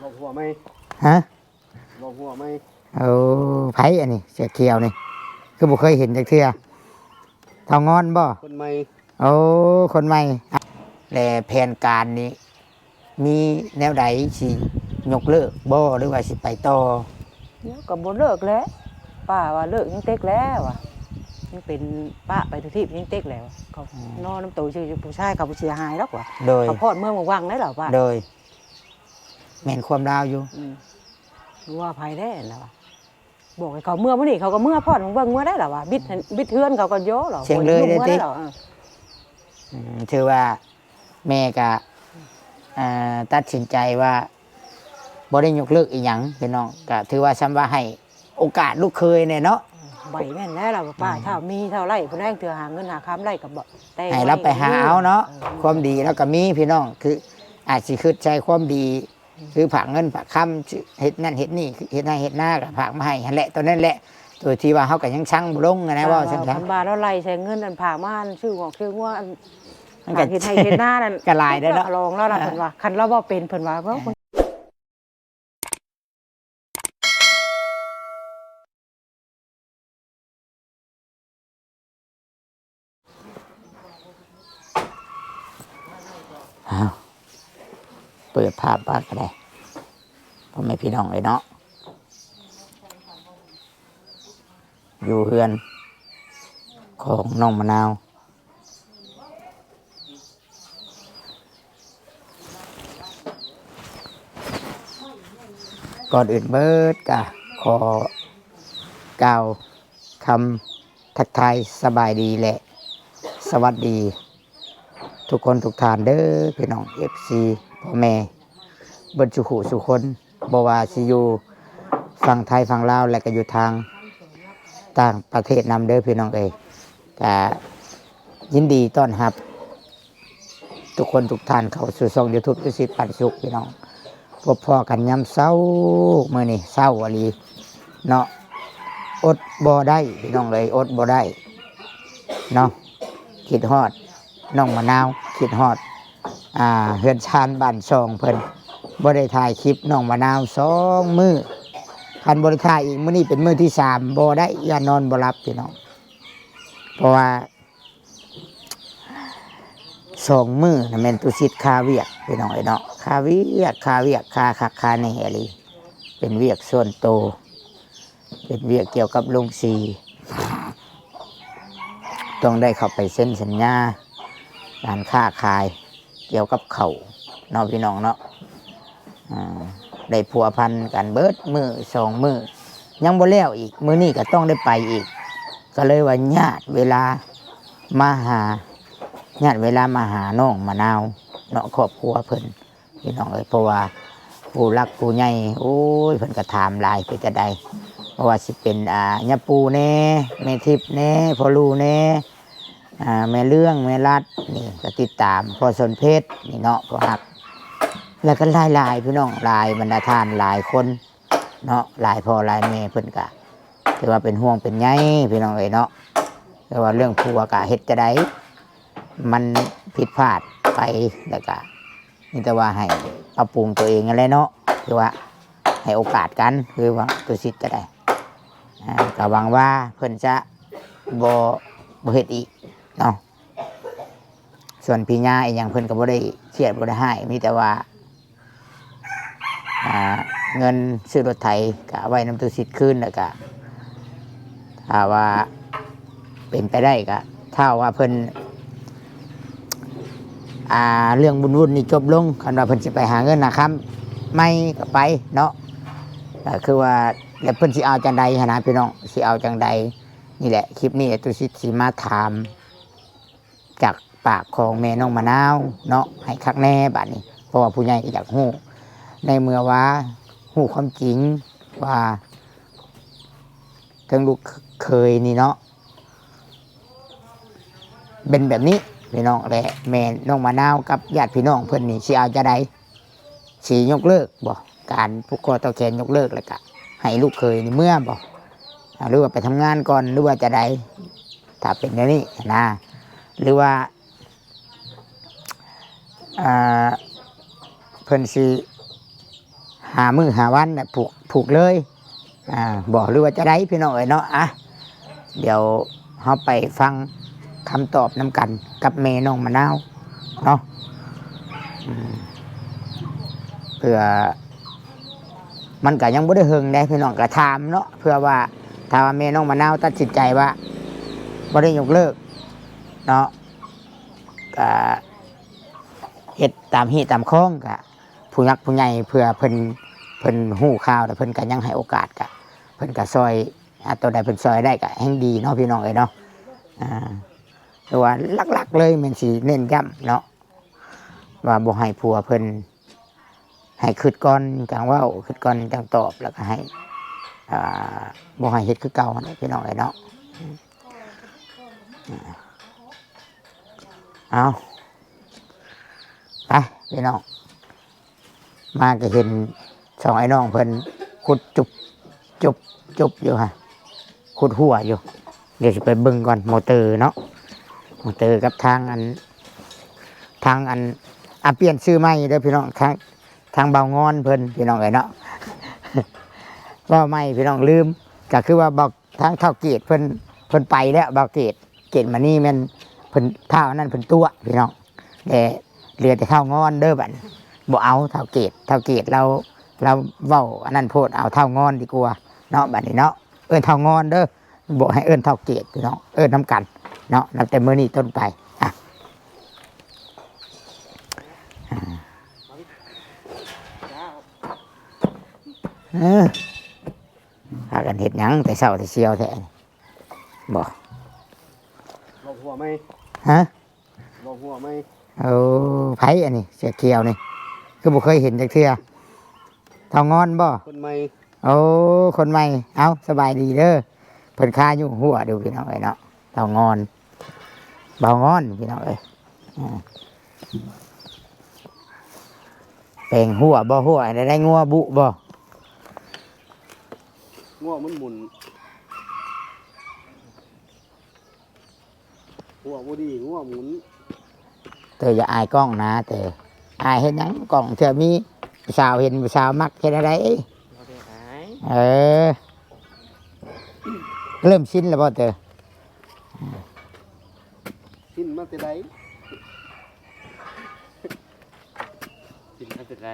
ລອກຫົວໃໝ່ ຮະ? ລອກຫົວໃໝ່. ໂອ້ ໃຜອັນນີ້ ເສື້ອຂຽວນີ້? ຄືບໍ່ເຄີຍເຫັນຈັກເທື່ອ. ເຖົ້າງອນບໍ່? ຄົນໃໝ່. ໂອ້ ຄົນໃໝ່. ແລະແຜນການນີ້ ມີແນວໃດ ຊິຍົກເລີກບໍ່ ຫຼືວ່າຊິໄປຕໍ່? ດຽວກໍບໍ່ເລີກແຫຼະ ປ້າວ່າເລີກຍັງເຕັກແລ້ວວ່າ ຍັງເປັນປະໄປທຸກທີບຍັງເຕັກແລ້ວ ເຂົາ ອືມ ນອນນຳໂຕຊື່ ຜູ້ຊາຍເຂົາບໍ່ເສຍຫາຍດອກວ່າ. ໂດຍ ເຂົາພອດເມືອງວັງໄດ້ລະວ່າ. ໂດຍ ແມ່ນຄວາມລາວຢູ່. ອືມ ບໍ່ວ່າໃຜແດ່ລະວ່າ. ບອກໃຫ້ເຂົາເມືອມື້ນີ້ ເຂົາກໍເມືອພອດເບິ່ງເມືອໄດ້ລະວ່າ ບິດ ອືມ ບິດເຮືອນເຂົາກໍໂຍລະ ສຽງເລີຍເດ້ຕິ. ເອີ ອືມ ຖືວ່າແມ່ກະ ເອີ ຕັດສິນໃຈວ່າບໍ່ໄດ້ຍົກເລີກອີ່ຫຍັງພີ່ນ້ອງ ກະຖືວ່າຊ່ຳວ່າໃຫ້ໂອກາດລູກເຂີຍແດ່ເນາະ. ເອີ ໃບແມ່ນແລ້ວລະວ່າ ປ້າ ອືມ ຖ້າມີເທົ່າໄຫຼ ຜູ້ໃດເທື່ອຫາເງິນຫາຄຳໄດ້ກໍບອກ ແຕ່ງໃຫ້ລາວໄປຫາເອົາເນາະ. ເອີ ຄວາມດີລາວກໍມີພີ່ນ້ອງ ຄືອາດຊິຄິດໃສ່ຄວາມດີ ຄືຝາກເງິນຝາກຄຳ ເຮັດນັ້ນເຮັດນີ້ ເຮັດໄຮ່ເຮັດນາກໍຝາກມາໃຫ້ຫັ້ນແຫຼະ ຕົວນັ້ນແຫຼະ ໂດຍທີ່ວ່າເຮົາກໍຍັງຊັງບໍ່ລົງຫັ້ນນະ ເວົ້າຊັ້ນຊະ. ຄັນວ່າລາວໄລ່ໃສ່ເງິນອັນຝາກມາ ອັນຊື້ງອກຊື້ງົວ ອັນ ມັນກໍ ເຮັດໄຮ່ເຮັດນານັ້ນ ກໍຫຼາຍແລ້ວເນາະ ລອງແລ້ວລະ ເອີ ເພິ່ນວ່າ ຄັນລາວເວົ້າເປັນ ເພິ່ນວ່າ ເອີ ເວົ້າ ອ້າວ ເປີດພາບມາກໍໄດ້ ພໍ່ແມ່ພີ່ນ້ອງເອີຍເນາະ ຢູ່ເຮືອນຂອງນ້ອງມະນາວ. ກ່ອນອື່ນເບີດກະຂໍກ່າວຄຳທັກທາຍສະບາຍດີ ແລະ ສະຫວັດດີທຸກຄົນທຸກທ່ານເດີ ພີ່ນ້ອງເອັຟຊີ ພໍ່ແມ່ເບິດສູ່ຜູ້ສູ່ຄົນ. ບໍ່ວ່າຊິຢູ່ຝັ່ງໄທຝັ່ງລາວ ແລະ ກໍຢູ່ທາງຕ່າງປະເທດນຳເດີພີ່ນ້ອງເອີຍ ກະຍິນດີຕ້ອນຮັບທຸກຄົນທຸກທ່ານເຂົ້າສູ່ຊ່ອງຢູທູບ ຕຸສິດປັນສຸກພີ່ນ້ອງ. ພົບພໍ້ກັນຍາມເຊົ້າ ມື້ນີ້ເຊົ້າອີ່ຫຼີເນາະ ອົດບໍ່ໄດ້ພີ່ນ້ອງເອີຍ ອົດບໍ່ໄດ້ເນາະ ຄິດຮອດ ນ້ອງມະນາວ ຄິດຮອດ ອ່າ ເຮືອນຊານບ້ານຊ່ອງເພິ່ນ ບໍ່ໄດ້ຖ່າຍຄລິບນ້ອງມະນາວສອງມື້ ຄັນບໍ່ໄດ້ຖ່າຍອີກ ມື້ນີ້ເປັນມື້ທີສາມ ບໍ່ໄດ້ ຢ້ານນອນບໍ່ຫຼັບພີ່ນ້ອງ ເພາະວ່າສອງມື້ນະແມ່ນຕຸສິດຄາວຽກພີ່ນ້ອງເອີຍເນາະ ຄາວຽກ ຄາວຽກ ຄາຄັກຄາແນ່ອີ່ຫຼີ ເປັນວຽກສ່ວນໂຕ. ເປັນວຽກກ່ຽວກັບໂລງສີ ຕ້ອງໄດ້ເຂົ້າໄປເຊັນສັນຍາການຄ້າຂາຍກ່ຽວກັບເຂົ້າເນາະ ພີ່ນ້ອງເນາະ ອ່າ ໄດ້ພົວພັນກັນເບິດມື້ສອງມື້ ຍັງບໍ່ແລ້ວອີກ ມື້ນີ້ກໍຕ້ອງໄດ້ໄປອີກ ກໍເລີຍວ່າຍາດເວລາມາຫາ ຍາດເວລາມາຫານ້ອງມະນາວເນາະ ຄອບຄົວເພິ່ນ ພີ່ນ້ອງເອີຍ ເພາະວ່າຜູ້ຫຼັກຜູ້ໃຫຍ່ ໂອ້ຍ ເພິ່ນກໍຖາມຫຼາຍ ເປັນຈັ່ງໃດ ບໍ່ວ່າຊິເປັນ ອ່າ ຍາປູ່ແດ່ ແມ່ທິບແດ່ ພໍ່ລູ່ແດ່ ອ່າ ແມ່ເລື່ອງ ແມ່ລັດ ນີ້ກໍຕິດຕາມ ພໍ່ສົນເພັດ ນີ້ເນາະ ພໍ່ຮັກ ແລ້ວກໍຫຼາຍໆ ພີ່ນ້ອງ ຫຼາຍບັນດາທ່ານ ຫຼາຍຄົນເນາະ ຫຼາຍພໍ່ຫຼາຍແມ່ ເພິ່ນກໍຖືວ່າເປັນຫ່ວງເປັນໃຍ ພີ່ນ້ອງເອີຍເນາະ ແຕ່ວ່າເລື່ອງຜົວກໍເຮັດຈັ່ງໃດ ມັນຜິດພາດໄປ ແລ້ວກະມີແຕ່ວ່າໃຫ້ປັບປຸງຕົວເອງຫັ້ນແຫຼະເນາະ ຄືວ່າໃຫ້ໂອກາດກັນ ຄືວ່າຕຸສິດກໍໄດ້ ອ່າ ກໍຫວັງວ່າເພິ່ນຈະບໍ່ ບໍ່ເຮັດອີກເນາະ ສ່ວນພິຍາອີ່ຫຍັງເພິ່ນກໍບໍ່ໄດ້ຄຽດບໍ່ໄດ້ຮ້າຍ ມີແຕ່ວ່າ ອ່າ ເງິນຊື້ລົດໄຖກະໄວ້ນຳຕຸສິດຄືນ ແລ້ວກະຖ້າວ່າເປັນໄປໄດ້ກະ ຖ້າວ່າເພິ່ນ ອ່າ ເລື່ອງວຸ່ນໆນີ້ຈົບລົງ ຄັນວ່າເພິ່ນຊິໄປຫາເງິນຫາຄຳໃໝ່ກະໄປເນາະ ກະຄືວ່າ ແລ້ວເພິ່ນຊິເອົາຈັ່ງໃດຫັ້ນນະ ພີ່ນ້ອງ ຊິເອົາຈັ່ງໃດ ນີ້ແຫຼະ ຄລິບນີ້ຕຸສິດຊິມາຖາມ ຈາກປາກຂອງແມ່ນ້ອງມະນາວເນາະ ໃຫ້ຄັກແນ່ບາດນີ້ ເພາະວ່າຜູ້ໃຫຍ່ກໍຢາກຮູ້ ໃນເມື່ອວ່າຮູ້ຄວາມຈິງວ່າ ເຖິງລູກເຂີຍນີ້ເນາະ ເປັນແບບນີ້ພີ່ນ້ອງ ແລະ ແມ່ນ້ອງມະນາວກັບຍາດພີ່ນ້ອງເພິ່ນນີ້ຊິເອົາຈັ່ງໃດ? ຊິຍົກເລີກບໍ່ ການຜູກຄໍຕໍ່ແຂນຍົກເລີກ ແລ້ວກະໃຫ້ລູກເຂີຍນີ້ເມືອບໍ່ ຫຼືວ່າໄປທຳງານກ່ອນ ຫຼືວ່າຈັ່ງໃດ ຖ້າເປັນແນວນີ້ນະ ຫຼືວ່າ ອ່າ ເພິ່ນຊິ ຫ້າມື້ຫ້າວັນນະ ຜູກ ຜູກເລີຍ ອ່າ ບໍ່ ຫຼືວ່າຈະໃດພີ່ນ້ອງເອີຍເນາະ. ອ່ະ ດຽວເຮົາໄປຟັງຄຳຕອບນຳກັນກັບແມ່ນ້ອງມະນາວເນາະ ອືມ ເພື່ອ ມັນກະຍັງບໍ່ໄດ້ເຫິງໃດພີ່ນ້ອງ ກະຖາມເນາະ ເພື່ອວ່າ ຖ້າວ່າແມ່ນ້ອງມະນາວຕັດສິນໃຈວ່າບໍ່ໄດ້ຍົກເລີກເນາະ ກະເຮັດຕາມຮີດຕາມຄອງ ກະຜູ້ຫຼັກຜູ້ໃຫຍ່ ເພື່ອເພິ່ນ ເພິ່ນຮູ້ຂ່າວ ແລ້ວເພິ່ນກະຍັງໃຫ້ໂອກາດ ກະເພິ່ນກະຊ່ອຍ ອາ ຕົວໃດເພິ່ນຊ່ອຍໄດ້ກະແຮ່ງດີເນາະ ພີ່ນ້ອງເອີຍເນາະ. ອ່າ ແຕ່ວ່າຫຼັກໆເລີຍແມ່ນຊິເນັ້ນຢ້ຳເນາະ ວ່າບໍ່ໃຫ້ຜົວເພິ່ນ ໃຫ້ຄິດກ່ອນຈັ່ງເວົ້າ ຄິດກ່ອນຈັ່ງຕອບ ແລ້ວກໍໃຫ້ ອ່າ ບໍ່ໃຫ້ເຮັດຄືເກົ່າຫັ້ນແຫຼະພີ່ນ້ອງເອີຍເນາະ. ເອົາ ໄປພີ່ນ້ອງ ມາກໍເຫັນສອງອ້າຍນ້ອງເພິ່ນຂຸດຈຸບ ຈຸບ ຈຸບຢູ່ຫັ້ນ ຂຸດຮົ້ວຢູ່. ດຽວຊິໄປເບິ່ງກ່ອນ ມໍເຕີເນາະ ມໍເຕີກັບທາງອັນ ທາງອັນ ອ່າ ປ່ຽນຊື່ໃໝ່ເດີພີ່ນ້ອງ ທາງ ທາງບ່າວງອນເພິ່ນພີ່ນ້ອງເອີຍເນາະ. ເວົ້າໃໝ່ພີ່ນ້ອງລືມ ກໍຄືວ່າບ່າວ ທາງທ້າວເກດເພິ່ນ ເພິ່ນໄປແລ້ວ ບ່າວເກດ ເກດມະນີແມ່ນເພິ່ນ ທ້າວອັນນັ້ນເພິ່ນຕົວະພີ່ນ້ອງ ແຕ່ເຫຼືອແຕ່ທ້າວງອນເດີບັດນີ້ ບໍ່ເອົາທ້າວເກດ ທ້າວເກດລາວ ລາວເວົ້າອັນນັ້ນໂພດ ເອົາທ້າວງອນດີກວ່າເນາະ ບັດນີ້ເນາະ ເອີ້ນທ້າວງອນເດີ ບໍ່ໃຫ້ເອີ້ນທ້າວເກດພີ່ນ້ອງ ເອີ້ນນຳກັນເນາະ ນັບແຕ່ມື້ນີ້ຕົ້ນໄປ ອ່ະ ເອີ ພາກັນເຮັດຫຍັງແຕ່ເຊົ້າແຕ່ຊຽວແທ້ນີ້ ບໍ່ ເລາະຫົວໃໝ່ ຮະ ເລາະຫົວໃໝ່ ໂອ້ ໃຜອັນນີ້ ເສື້ອຂຽວນີ້ ຄືບໍ່ເຄີຍເຫັນຈັກເທື່ອ ເຖົ້າງອນບໍ່ ຄົນໃໝ່ ໂອ້ ຄົນໃໝ່ ເອົ້າ ສະບາຍດີເດີ ເພິ່ນຄາຢູ່ຫົວຢູ່ພີ່ນ້ອງເອີຍເນາະ ເຖົ້າງອນ ເບົາງອນພີ່ນ້ອງເອີຍ ອືມ ແປງຫົວບໍ່ ຫົວໄດ້ ໄດ້ງົວບຸບໍ່ ງົວມັນໝຸນ ຫົວບໍ່ດີ ຫົວໝຸນ ເຕີຢ່າອາຍກ້ອງນາເຕີ ອາຍເຮັດຫຍັງກ້ອງ ເທື່ອມີຜູ້ສາວເຫັນ ຜູ້ສາວມັກເຮັດແນວໃດ ບໍ່ໄດ້ອາຍ ເອີ ເລີ່ມຊິນແລ້ວບໍ່ເຕີ ຊິນມາແຕ່ໃດ ຊິນມາແຕ່ໃດ.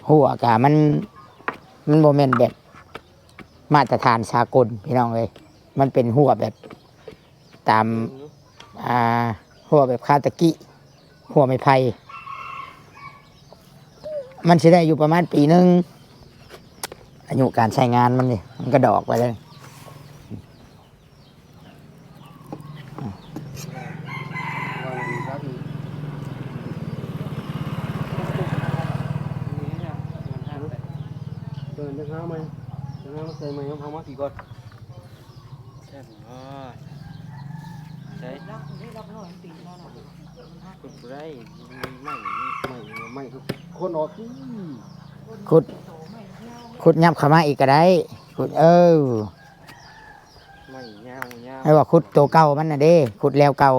ຫົວກະມັນ ມັນບໍ່ແມ່ນແບບມາດຕະຖານສາກົນພີ່ນ້ອງເອີຍ ມັນເປັນຫົວແບບຕາມ ອ່າ ຫົວແບບຄາວຕະກີ້ ຫົວໄມ້ໄຜ່ ມັນຊິໄດ້ຢູ່ປະມານປີໜຶ່ງ ອາຍຸການໃຊ້ງານມັນນີ້ ມັນກະດອກໄປເລີຍ. ເດີນໄປຫາໃໝ່ ເດີນຫາມາໃສ່ໃໝ່ ເອົາມາພີ້ກ່ອນ ແຊບບໍ່ ໃສ່ ລາກນີ້ລາກນ້ອຍມັນຕີມານະ ຂຸດບໍ່ໄດ້ ໄມ້ ໄມ້ ໄມ້ຄົນອອກ ຂຸດ ຂຸດຫຍັບເຂົ້າມາອີກກໍໄດ້ ຂຸດ ເອີ ໄມ້ຍາວໆ ໃຫ້ວ່າຂຸດໂຕເກົ່າມັນນະເດ້ ຂຸດແລ້ວເກົ່າ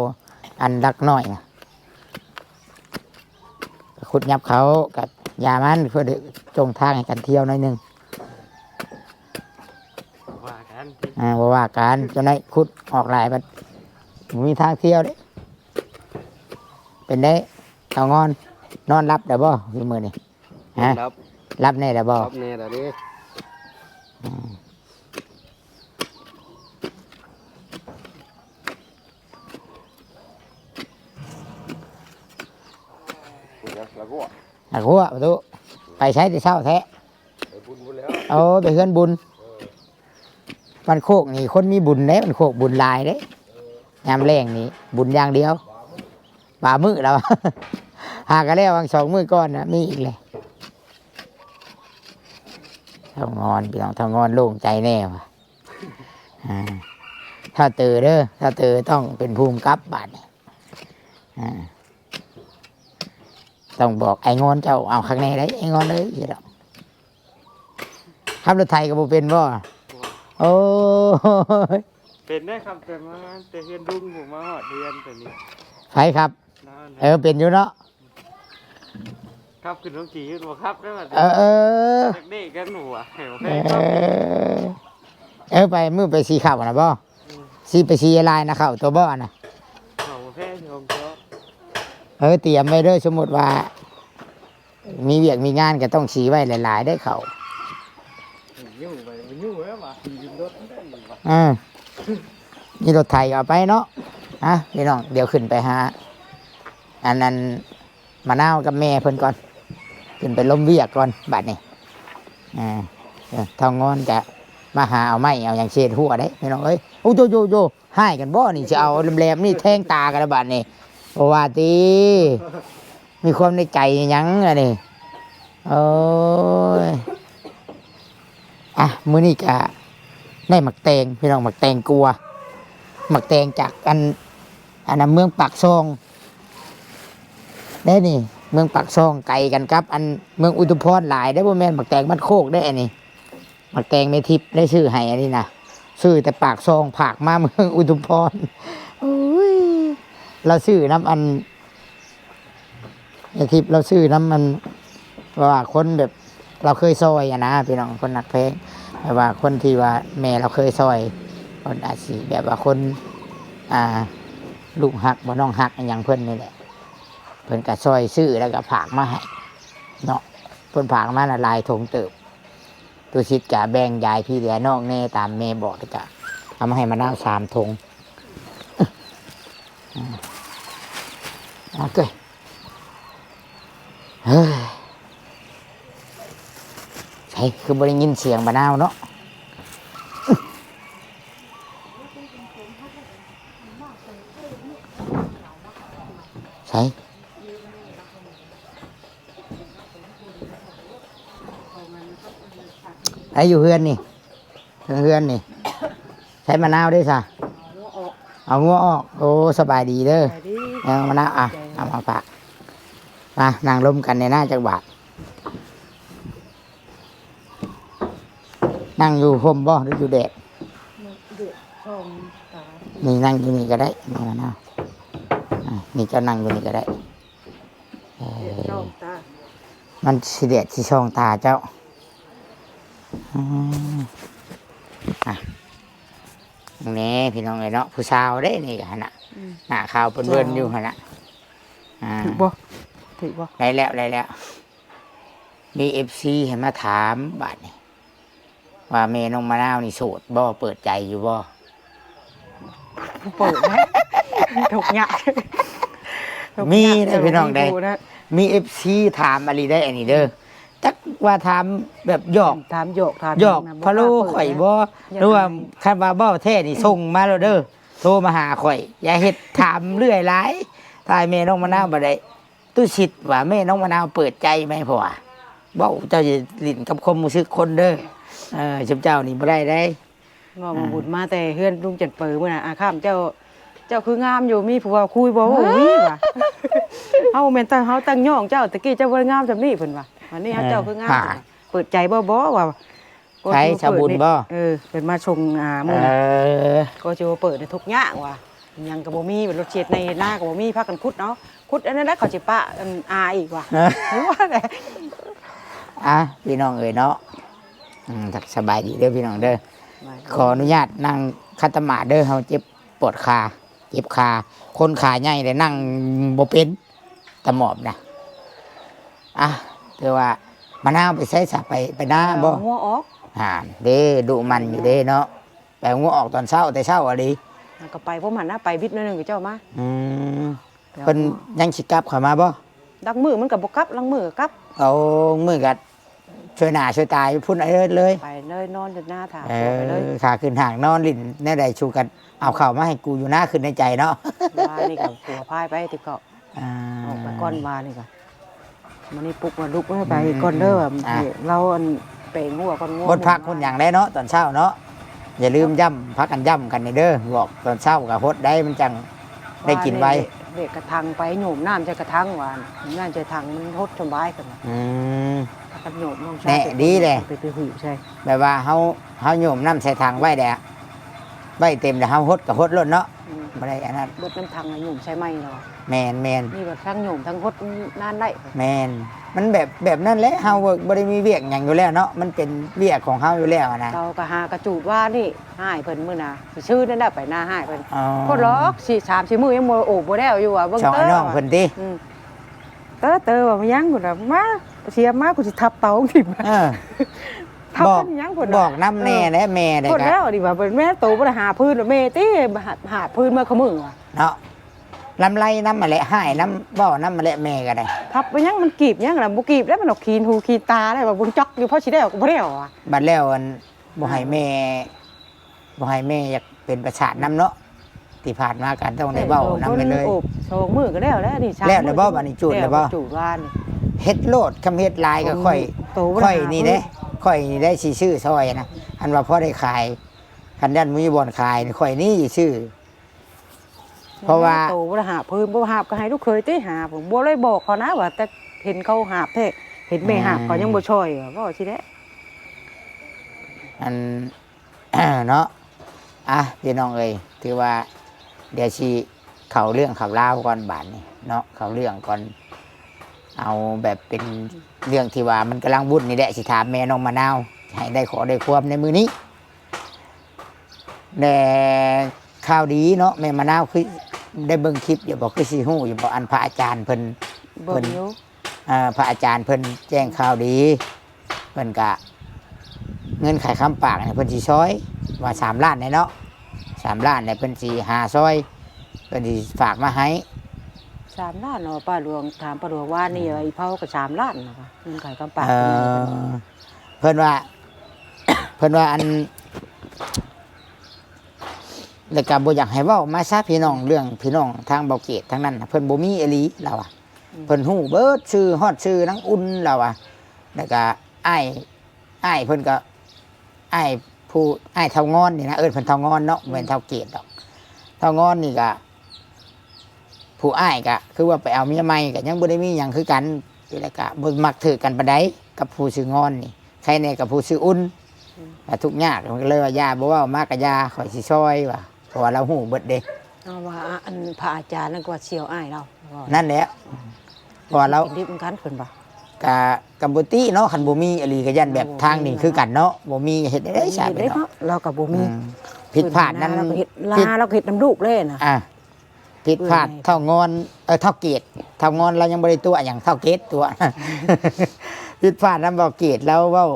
ອັນລັກນ້ອຍນະ ຂຸດຫຍັບເຂົ້າກັບຢາມັນ ເພື່ອໄດ້ຈົ່ງທາງໃຫ້ກັນທ່ຽວໜ້ອຍໜຶ່ງ ວ່າກັນຕິ ອ່າ ບໍ່ວ່າກັນ ຈັ່ງໃດຂຸດອອກຫຼາຍບັດບໍ່ມີທາງທ່ຽວເດ້ ເປັນໄດ ເຖົ້າງອນ ນອນຫຼັບແລ້ວບໍ່ ຄືມື້ນີ້? ຮະ ຫຼັບ ຫຼັບແນ່ແລ້ວບໍ່? ຫຼັບແນ່ແລ້ວເດ້ ອືມ ຫຼັກຫົວ ປະຕູ ໄປໃສແຕ່ເຊົ້າແທ້? ໄປບຸນພຸ້ນແລ້ວ ໂອ້ ໄປເຮືອນບຸນ ເອີ ບ້ານໂຄກນີ້ຄົນມີບຸນເດ້ ບ້ານໂຄກບຸນຫຼາຍເດ້ ຍາມແລ້ງນີ້ບຸນຢ່າງດຽວ ບາງມື້ແລ້ວ ຫາກະແລ້ວຫວ່າງສອງມື້ກ່ອນນະ ມີອີກແລ້ວ ເຖົ້າງອນ ພີ່ນ້ອງ ເຖົ້າງອນໂລ່ງໃຈແນ່ວ່າ ອ່າ ທ້າວເຕີເດີ ທ້າວເຕີຕ້ອງເປັນຜູ້ກຳກັບບາດນີ້ ອ່າ ຕ້ອງບອກໄອ້ງອນເຈົ້າເອົາຄັກແນ່ໄດ໋ ໄອ້ງອນເອີຍ ຊິດອກ ຂັບລົດໄຖກໍບໍ່ເປັນບໍ່? ບໍ່ ໂອ້ຍ ເປັນໄດ້ຄັບ ແຕ່ມາແຕ່ເຮືອນລຸງ ຜູ້ມາຮອດເຮືອນຕົວນີ້ ໃຜຄັບ? ເອີ ເປັນຢູ່ເນາະ ຄັບຂຶ້ນລົງຂີ່ຢູ່ ບໍ່ຄັບໄດ້ບັດນີ້ ເອີ ເອີ ຈັກເດ້ກັນຫົວ ໃຫ້ບໍ່ແພງ ເອີ ຄັບ ເອີ ໄປມື້ໄປສີເຂົ້ານະບໍ່? ອືມ ສີໄປສີລາຍນະ ເຂົ້າຕົວບໍ່ນະ? ເຂົ້າບໍ່ແພງ ເອີ ຕຽມໄວ້ເດີ ສົມມຸດວ່າ ມີວຽກມີງານກໍຕ້ອງສີໄວ້ຫຼາຍໆເດ້ເຂົ້າ ເອີ ມີລົດໄຖກໍເອົາໄປເນາະ. ອ່ະ ພີ່ນ້ອງ ດຽວຂຶ້ນໄປຫາ ອັນນັ້ນ ມະນາວກັບແມ່ເພິ່ນກ່ອນ ຂຶ້ນໄປລົມວຽກກ່ອນບາດນີ້. ອ່າ ເອີ ທ້າວງອນກະມາຫາເອົາໄມ້ເອົາຫຍັງເສດຫົວເດ້ພີ່ນ້ອງເອີຍ. ໂອ້ໂຢໆໆ ຮ້າຍກັນບໍ່ນີ້ ຊິເອົາແຫຼມໆນີ້ແທງຕາກັນລະບາດນີ້ ບໍ່ວ່າຕິ. ມີຄວາມໃນໃຈຫຍັງອັນນີ້ ໂອ້ຍ. ອ່ະ ມື້ນີ້ກະໄດ້ໝາກແຕງພີ່ນ້ອງ ໝາກແຕງກົວ ໝາກແຕງຈາກອັນ ອັນນະ ເມືອງປາກຊ່ອງເດ້ນີ້ ເມືອງປາກຊ່ອງ ໄກກັນກັບອັນເມືອງອຸທຸມພອນຫຼາຍເດ້ ບໍ່ແມ່ນໝາກແຕງບ້ານໂຄກເດ້ອັນນີ້. ໝາກແຕງແມ່ທິບໄດ້ຊື້ໃຫ້ອັນນີ້ນະ ຊື້ແຕ່ປາກຊ່ອງ ຝາກມາເມືອງອຸທຸມພອນ. ໂອ້ຍ ລາວຊື້ນຳອັນ ແມ່ທິບລາວຊື້ນຳອັນ ເພາະວ່າຄົນແບບລາວເຄີຍຊ່ອຍຫັ້ນນະພີ່ນ້ອງ ຄົນຮັກແພງ ແບບວ່າຄົນທີ່ວ່າແມ່ລາວເຄີຍຊ່ອຍ ເພິ່ນອາດຊິແບບວ່າຄົນ ອ່າ ລູກຮັກບໍ່ ນ້ອງຮັກ ອີ່ຫຍັງເພິ່ນນີ້ແຫຼະ ເພິ່ນກໍຊ່ອຍຊື້ ແລ້ວກໍຝາກມາໃຫ້ເນາະ. ເພິ່ນຝາກມານະຫຼາຍຖົງເຕີບ. ຕຸສິດກະແບ່ງຢາຍພີ່ເຫຼືອນ້ອງແດ່ຕາມແມ່ບອກ ແລ້ວກະເອົາມາໃຫ້ມະນາວສາມຖົງ. ໂອເຄ ເຮີ້ຍ ໃສ ຄືບໍ່ໄດ້ຍິນສຽງມະນາວເນາະ ໃສ? ໃຜຢູ່ເຮືອນນີ້? ເທິງເຮືອນນີ້ ໃຊ້ມະນາວເດ້ຊະ ເອົາງົວອອກ ເອົາງົວອອກ. ໂອ້ ສະບາຍດີເດີ ສະບາຍດີ ເອົາມະນາວ ອ່ະ ເອົາມາຝາກ ມານັ່ງລົມກັນແດ່ນາຈັກບາດ. ນັ່ງຢູ່ຮົ່ມບໍ່ ຫຼືຢູ່ແດດ? ແດດສ່ອງຕາ ນີ້ນັ່ງຢູ່ນີ້ກໍໄດ້ ມານຳ ອ່າ ນີ້ເຈົ້ານັ່ງຢູ່ນີ້ກໍໄດ້ ເອີ ແດດສ່ອງຕາ ມັນຊິແດດຊິສ່ອງຕາເຈົ້າ ອືມ ອ່ະ ແນ່ ພີ່ນ້ອງເອີຍເນາະ ຜູ້ສາວເດ້ນີ້ຫັ້ນນະ ອືມ ໜ້າຂາວເປິ້ນເວີ້ນຢູ່ຫັ້ນນະ ອ່າ ຖືກບໍ່? ຖືກບໍ່? ໄດ້ແລ້ວ ໄດ້ແລ້ວ. ມີເອັຟຊີໃຫ້ມາຖາມບາດນີ້ ວ່າແມ່ນ້ອງມະນາວນີ້ໂສດບໍ່ ເປີດໃຈຢູ່ບໍ່? ບໍ່ເປີດນະ ທຸກຍາກ ທຸກຍາກ ມີເດ້ພີ່ນ້ອງເດ້ ມີເອັຟຊີຖາມອີ່ຫຼີໄດ໋ອັນນີ້ເດີ ຈັກວ່າຖາມແບບຫຍອກ ຖາມຫຍອກ ຖາມຫຍັງນະ ຫຍອກ ບໍ່ກ້າເປີດ ພະໂລຂ້ອຍບໍ່ ຫຼືວ່າຄັນວ່າເວົ້າແທ້ນີ້ສົ່ງມາໂລດເດີ ໂທມາຫາຂ້ອຍ ຢ່າເຮັດຖາມເລື້ອຍຫຼາຍ ຖ້າໃຫ້ແມ່ນ້ອງມະນາວບໍ່ໄດ້ ຕຸສິດວ່າແມ່ນ້ອງມະນາວເປີດໃຈໄໝ ເພາະວ່າເວົ້າ ເຈົ້າຢ່າຫຼິ້ນກັບຄວາມຮູ້ສຶກຄົນເດີ ເອີ ຊຸມເຈົ້ານີ້ບໍ່ໄດ້ເດ້ ເວົ້າມາ ອ່າ ບຸນມາແຕ່ເຮືອນລຸງຈັນເປີມື້ນັ້ນ ອາ ຄ່ຳ ເຈົ້າ ເຈົ້າຄືງາມຢູ່ ມີຜູ້ເວົ້າຄຸຍບໍ່? ໂອ້ຍ ວ່າ ເຮົາແມ່ນຕັ້ງ ເຮົາຕັ້ງຍ້ອງເຈົ້າ ແຕ່ກີ້ເຈົ້າບໍ່ໄດ້ງາມສ່ຳນີ້ ເພິ່ນວ່າ ບັດນີ້ ເອີ ເຈົ້າຄືງາມ ເປີດໃຈບໍ່ ບໍ່ ວ່າ ໃຜ ສາວບຸນບໍ່? ເອີ ເພິ່ນມາສົ່ງ ອ່າ ມື້ນະ ເອີ ກໍຊິວ່າເປີດໃນທຸກຍາກວ່າ ຫຍັງກໍບໍ່ມີ ລົດເຮັດໄຮ່ເຮັດນາກໍບໍ່ມີ ພາກັນຂຸດເອົາ ຂຸດອັນນັ້ນແຫຼະ ເຂົາຊິປະອັນອາອີກວ່າ ເອີ ວ່າແຫຼະ ອ່ະ ພີ່ນ້ອງເອີຍເນາະ ອືມ ສະບາຍດີເດີພີ່ນ້ອງເດີ ສະບາຍດີ ຂໍອະນຸຍາດນັ່ງຂັດຕະໝາດເດີ ເຮົາເຈັບປວດຂາ ເຈັບຂາ ຄົນຂາໃຫຍ່ແລ້ວນັ່ງບໍ່ເປັນ ຕາໝອບນະ ອ່ະ ຖືວ່າມະນາວໄປໃສຊະ ໄປ ໄປນາບໍ່? ເອົາງົວອອກ ຫັ້ນເດ້ ດຸໝັ່ນຢູ່ເດ້ເນາະ ໄປເອົາງົວອອກຕອນເຊົ້າ ແຕ່ເຊົ້າອີ່ຫຼີ ແລ້ວກໍໄປພວກມັນນະ ໄປບິດໜ້ອຍໜຶ່ງກໍເຈົ້າມາ ອືມ ເພິ່ນຍັງຊິກັບເຂົ້າມາບໍ່? ລາງມື້ມັນກໍບໍ່ກັບ ລາງມື້ກໍກັບ ເອົາມື້ກໍຊ່ວຍໜ້າຊ່ວຍຕາຢູ່ພຸ້ນເລີຍ ໄປເລີຍ ນອນຢູ່ໜ້າຖ້າ ເອີ ໄປເລີຍ ຂາຂຶ້ນຫ້າງນອນຫຼິ້ນແນວໃດ ສູ້ກັນເອົາເຂົ້າມາໃຫ້ກູຢູ່ນາ ຄິດໃນໃຈເນາະ ວ່ານີ້ກໍຜົວພາຍໄປຕິເກາະ ອ່າ ອອກໄປກ່ອນວ່ານີ້ກໍ ມື້ນີ້ປຸກວ່າລຸກເອີຍ ໄປ ອືມ ກ່ອນເດີ ອ່າ ໃຫ້ລາວອັນແປງຫົວກ່ອນ ງົວ ຫົດຜັກຫົດຫຍັງແລ້ວເນາະ ຕອນເຊົ້າເນາະ ຢ່າລືມຢ້ຳ ພາກັນຢ້ຳກັນເດີ ບອກຕອນເຊົ້າກໍຫົດໄດ້ ມັນຈັ່ງໄດ້ກິນໄວ ວ່ານີ້ເດັກກະຖັງໄປໂຍມນ້ຳໃສ່ກະຖັງວ່າ ໂຍມນ້ຳໃສ່ຖັງມັນຫົດສະບາຍ ເພິ່ນວ່າ ອືມ ພາກັນໂຍມນ້ອງຊາຍ ແນ່ ໄປ ດີແຫຼະ ໄປ ໄປຫູໃສ່ ແບບວ່າເຮົາ ເຮົາໂຍມນ້ຳໃສ່ຖັງໄວ້ແຫຼະ ໄວ້ເຕັມແລ້ວເຮົາຫົດກໍຫົດໂລດເນາະ ອືມ ບໍ່ໄດ້ອັນນັ້ນ ເບິດນ້ຳຖັງແລ້ວໂຍມໃສ່ໃໝ່ເນາະ ແມ່ນໆ ມີວ່າທັງໂຍມທັງຫົດນານໄດ້ ແມ່ນ ມັນແບບ ແບບນັ້ນແຫຼະ ເຮົາບໍ່ ບໍ່ໄດ້ມີວຽກຫຍັງຢູ່ແລ້ວເນາະ ມັນເປັນວຽກຂອງເຮົາຢູ່ແລ້ວນະ ເຂົາກໍຫາກະຈູດວ່ານີ້ ອ້າຍເພິ່ນມື້ໜ້າຊິຊື້ນັ້ນແຫຼະ ໄປນາອ້າຍເພິ່ນ ອໍ ໂພດຫຼອກ ສີ່ ສາມສີ່ມື້ຍັງບໍ່ໂອບບໍ່ແລ້ວຢູ່ວ່າເບິ່ງ ເຕີ ນ້ອງເພິ່ນຕິ ອືມ ເຕີ ເຕີວ່າ ມາຫຍັງພຸ້ນນະ ມາ ເສຍມາ ກູຊິທັບເຕົາຖິ້ມ ເອີ ທັບ ບອກ ຫຍັງພຸ້ນນະ ບອກນຳແດ່ແຫຼະ ເອີ ແມ່ເດ້ ໂພດແລ້ວນີ້ວ່າ ແມ່ໂຕບໍ່ໄດ້ຫາບພື້ນ ແມ່ຕິຫາບ ຫາບພື້ນເມື່ອຄືມື້ວ່າ ເນາະ ລຳໄລນຳຫັ້ນແຫຼະ ຮ້າຍນຳ ເວົ້ານຳຫັ້ນແຫຼະ ແມ່ກໍໄດ້ ທັບໄປຫຍັງ ມັນກີບຫຍັງລະ ບໍ່ກີບແລ້ວ ມັນອອກຂີນຫູຂີນຕາແລ້ວວ່າ ເບິ່ງຈອກຢູ່ ພໍຊິໄດ້ກໍບໍ່ໄດ້ວ່າ ບັດແລ້ວ ອັນ ບໍ່ໃຫ້ແມ່ ບໍ່ໃຫ້ແມ່ຢາກເປັນປະສາດນຳເນາະ ທີ່ຜ່ານມາກໍຕ້ອງໄດ້ເວົ້ານຳແມ່ເລີຍ ໂອບສອງມື້ກໍແລ້ວແລ້ວນີ້ ສາມມື້ ແລ້ວແລ້ວບໍ່ ບັດນີ້ຈູດແລ້ວບໍ່ ຈູດວ່ານີ້ ເຮັດໂລດ ຄຳເຮັດຫຼາຍກໍຂ້ອຍ ຂ້ອຍນີ້ເດ້ ຂ້ອຍນີ້ໄດ້ຊິຊື້ຊ່ອຍນະ ຄັນວ່າພໍໄດ້ຂາຍ ຄັນຢ້ານບໍ່ມີບ່ອນຂາຍ ຂ້ອຍນີ້ຊິຊື້ ເພາະວ່າ ໂຕບໍ່ໄດ້ຫາບ ເພິ່ນບໍ່ຫາບກໍໃຫ້ລູກເຂີຍຕິຫາບ ບໍ່ໄດ້ບອກເຂົານະວ່າ ແຕ່ເຫັນເຂົາຫາບແທ້ ເຫັນແມ່ຫາບ ອືມ ເຂົາຍັງບໍ່ຊ່ອຍ ເວົ້າຊິແຫຼະ ອັນ ເນາະ ອ່ະ ພີ່ນ້ອງເອີຍ ຖືວ່າ ດຽວຊິເຂົ້າເລື່ອງເຂົ້າລາວກ່ອນບາດນີ້ເນາະ ເຂົ້າເລື່ອງກ່ອນ ເອົາແບບເປັນເລື່ອງທີ່ວ່າມັນກຳລັງວຸ່ນນີ້ແຫຼະ ຊິຖາມແມ່ນ້ອງມະນາວ ໃຫ້ໄດ້ຂໍ້ໄດ້ຄວາມໃນມື້ນີ້ ແລະ ຂ່າວດີເນາະ ແມ່ມະນາວ ຄືໄດ້ເບິ່ງຄລິບຢູ່ບໍ່ ຄືຊິຮູ້ຢູ່ບໍ່ ອັນພະອາຈານເພິ່ນ ເບິ່ງຢູ່ ເພິ່ນ ເອີ ພະອາຈານເພິ່ນແຈ້ງຂ່າວດີ ເພິ່ນກະ ເງິນໄຂຄຳປາກນີ້ເພິ່ນຊິຊ່ອຍ ວ່າສາມລ້ານແຫຼະເນາະ ສາມລ້ານແຫຼະ ເພິ່ນຊິຫາຊ່ອຍ ເພິ່ນຊິຝາກມາໃຫ້ ສາມລ້ານເນາະ ປ້າຫຼວງ ຖາມປ້າຫຼວງວ່ານີ້ ອືມ ອີ່ເພົາກໍສາມລ້ານນະ ເງິນໄຂຄຳປາກ ເອີ ເພິ່ນວ່າ ເພິ່ນວ່າ ເພິ່ນວ່າ ອັນ ແລ້ວກໍບໍ່ຢາກໃຫ້ເວົ້າມາຊະ ພີ່ນ້ອງ ເລື່ອງພີ່ນ້ອງທາງເບົາເກດທາງນັ້ນນະ ເພິ່ນບໍ່ມີອີ່ຫຼີລາວວ່າ ອືມ ເພິ່ນຮູ້ເບິດຊື່ ຮອດຊື່ນາງອຸ່ນລາວວ່າ ແລ້ວກໍອ້າຍ ອ້າຍເພິ່ນກໍ ອ້າຍຜູ້ ອ້າຍເຖົ້າງອນນີ້ນະ ເອີ້ນເພິ່ນເຖົ້າງອນເນາະ ອືມ ບໍ່ແມ່ນເຖົ້າເກດດອກ ເຖົ້າງອນນີ້ກໍ ຜູ້ອ້າຍກໍຄືວ່າໄປເອົາເມຍໃໝ່ ກໍຍັງບໍ່ໄດ້ມີຫຍັງຄືກັນ ແລ້ວກໍບໍ່ມັກຖືກກັນປານໃດກັບຜູ້ຊື່ງອນນີ້ ໃຄແດ່ກັບຜູ້ຊື່ອຸ່ນ ອືມ ວ່າທຸກຍາກ ເພິ່ນກໍເລີຍວ່າ ຢ່າ ບໍ່ເວົ້າມາກໍຢ່າ ຂ້ອຍຊິຊ່ອຍວ່າ ເພາະວ່າລາວຮູ້ເບິດເດ້ ເອົາວ່າ ອັນພະອາຈານນັ້ນກໍວ່າສ່ຽວອ້າຍລາວ ນັ້ນແຫຼະ ເພາະວ່າລາວ ກິນດິບນຳກັນເພິ່ນວ່າ ກະ ກະບໍ່ຕິເນາະ ຄັນບໍ່ມີອີ່ຫຼີກໍຢ້ານແບບທາງນີ້ຄືກັນເນາະ ບໍ່ມີເຮັດໄດ້ໃດຊະ ເນາະ ລາວກໍບໍ່ມີ ອືມ ຜິດພາດນຳ ເພິ່ນນະ ລາວກໍເຮັດ ລາ ລາວກໍເຮັດນຳລູກເລີຍນະ ອ່າ ຜິດພາດເຖົ້າງອນ ເອີ ເຖົ້າເກດ ເຖົ້າງອນລາວຍັງບໍ່ໄດ້ຕົວະຫຍັງ ເຖົ້າເກດຕົວະ ຜິດພາດນຳເບົາເກດ ລາວເວົ້າ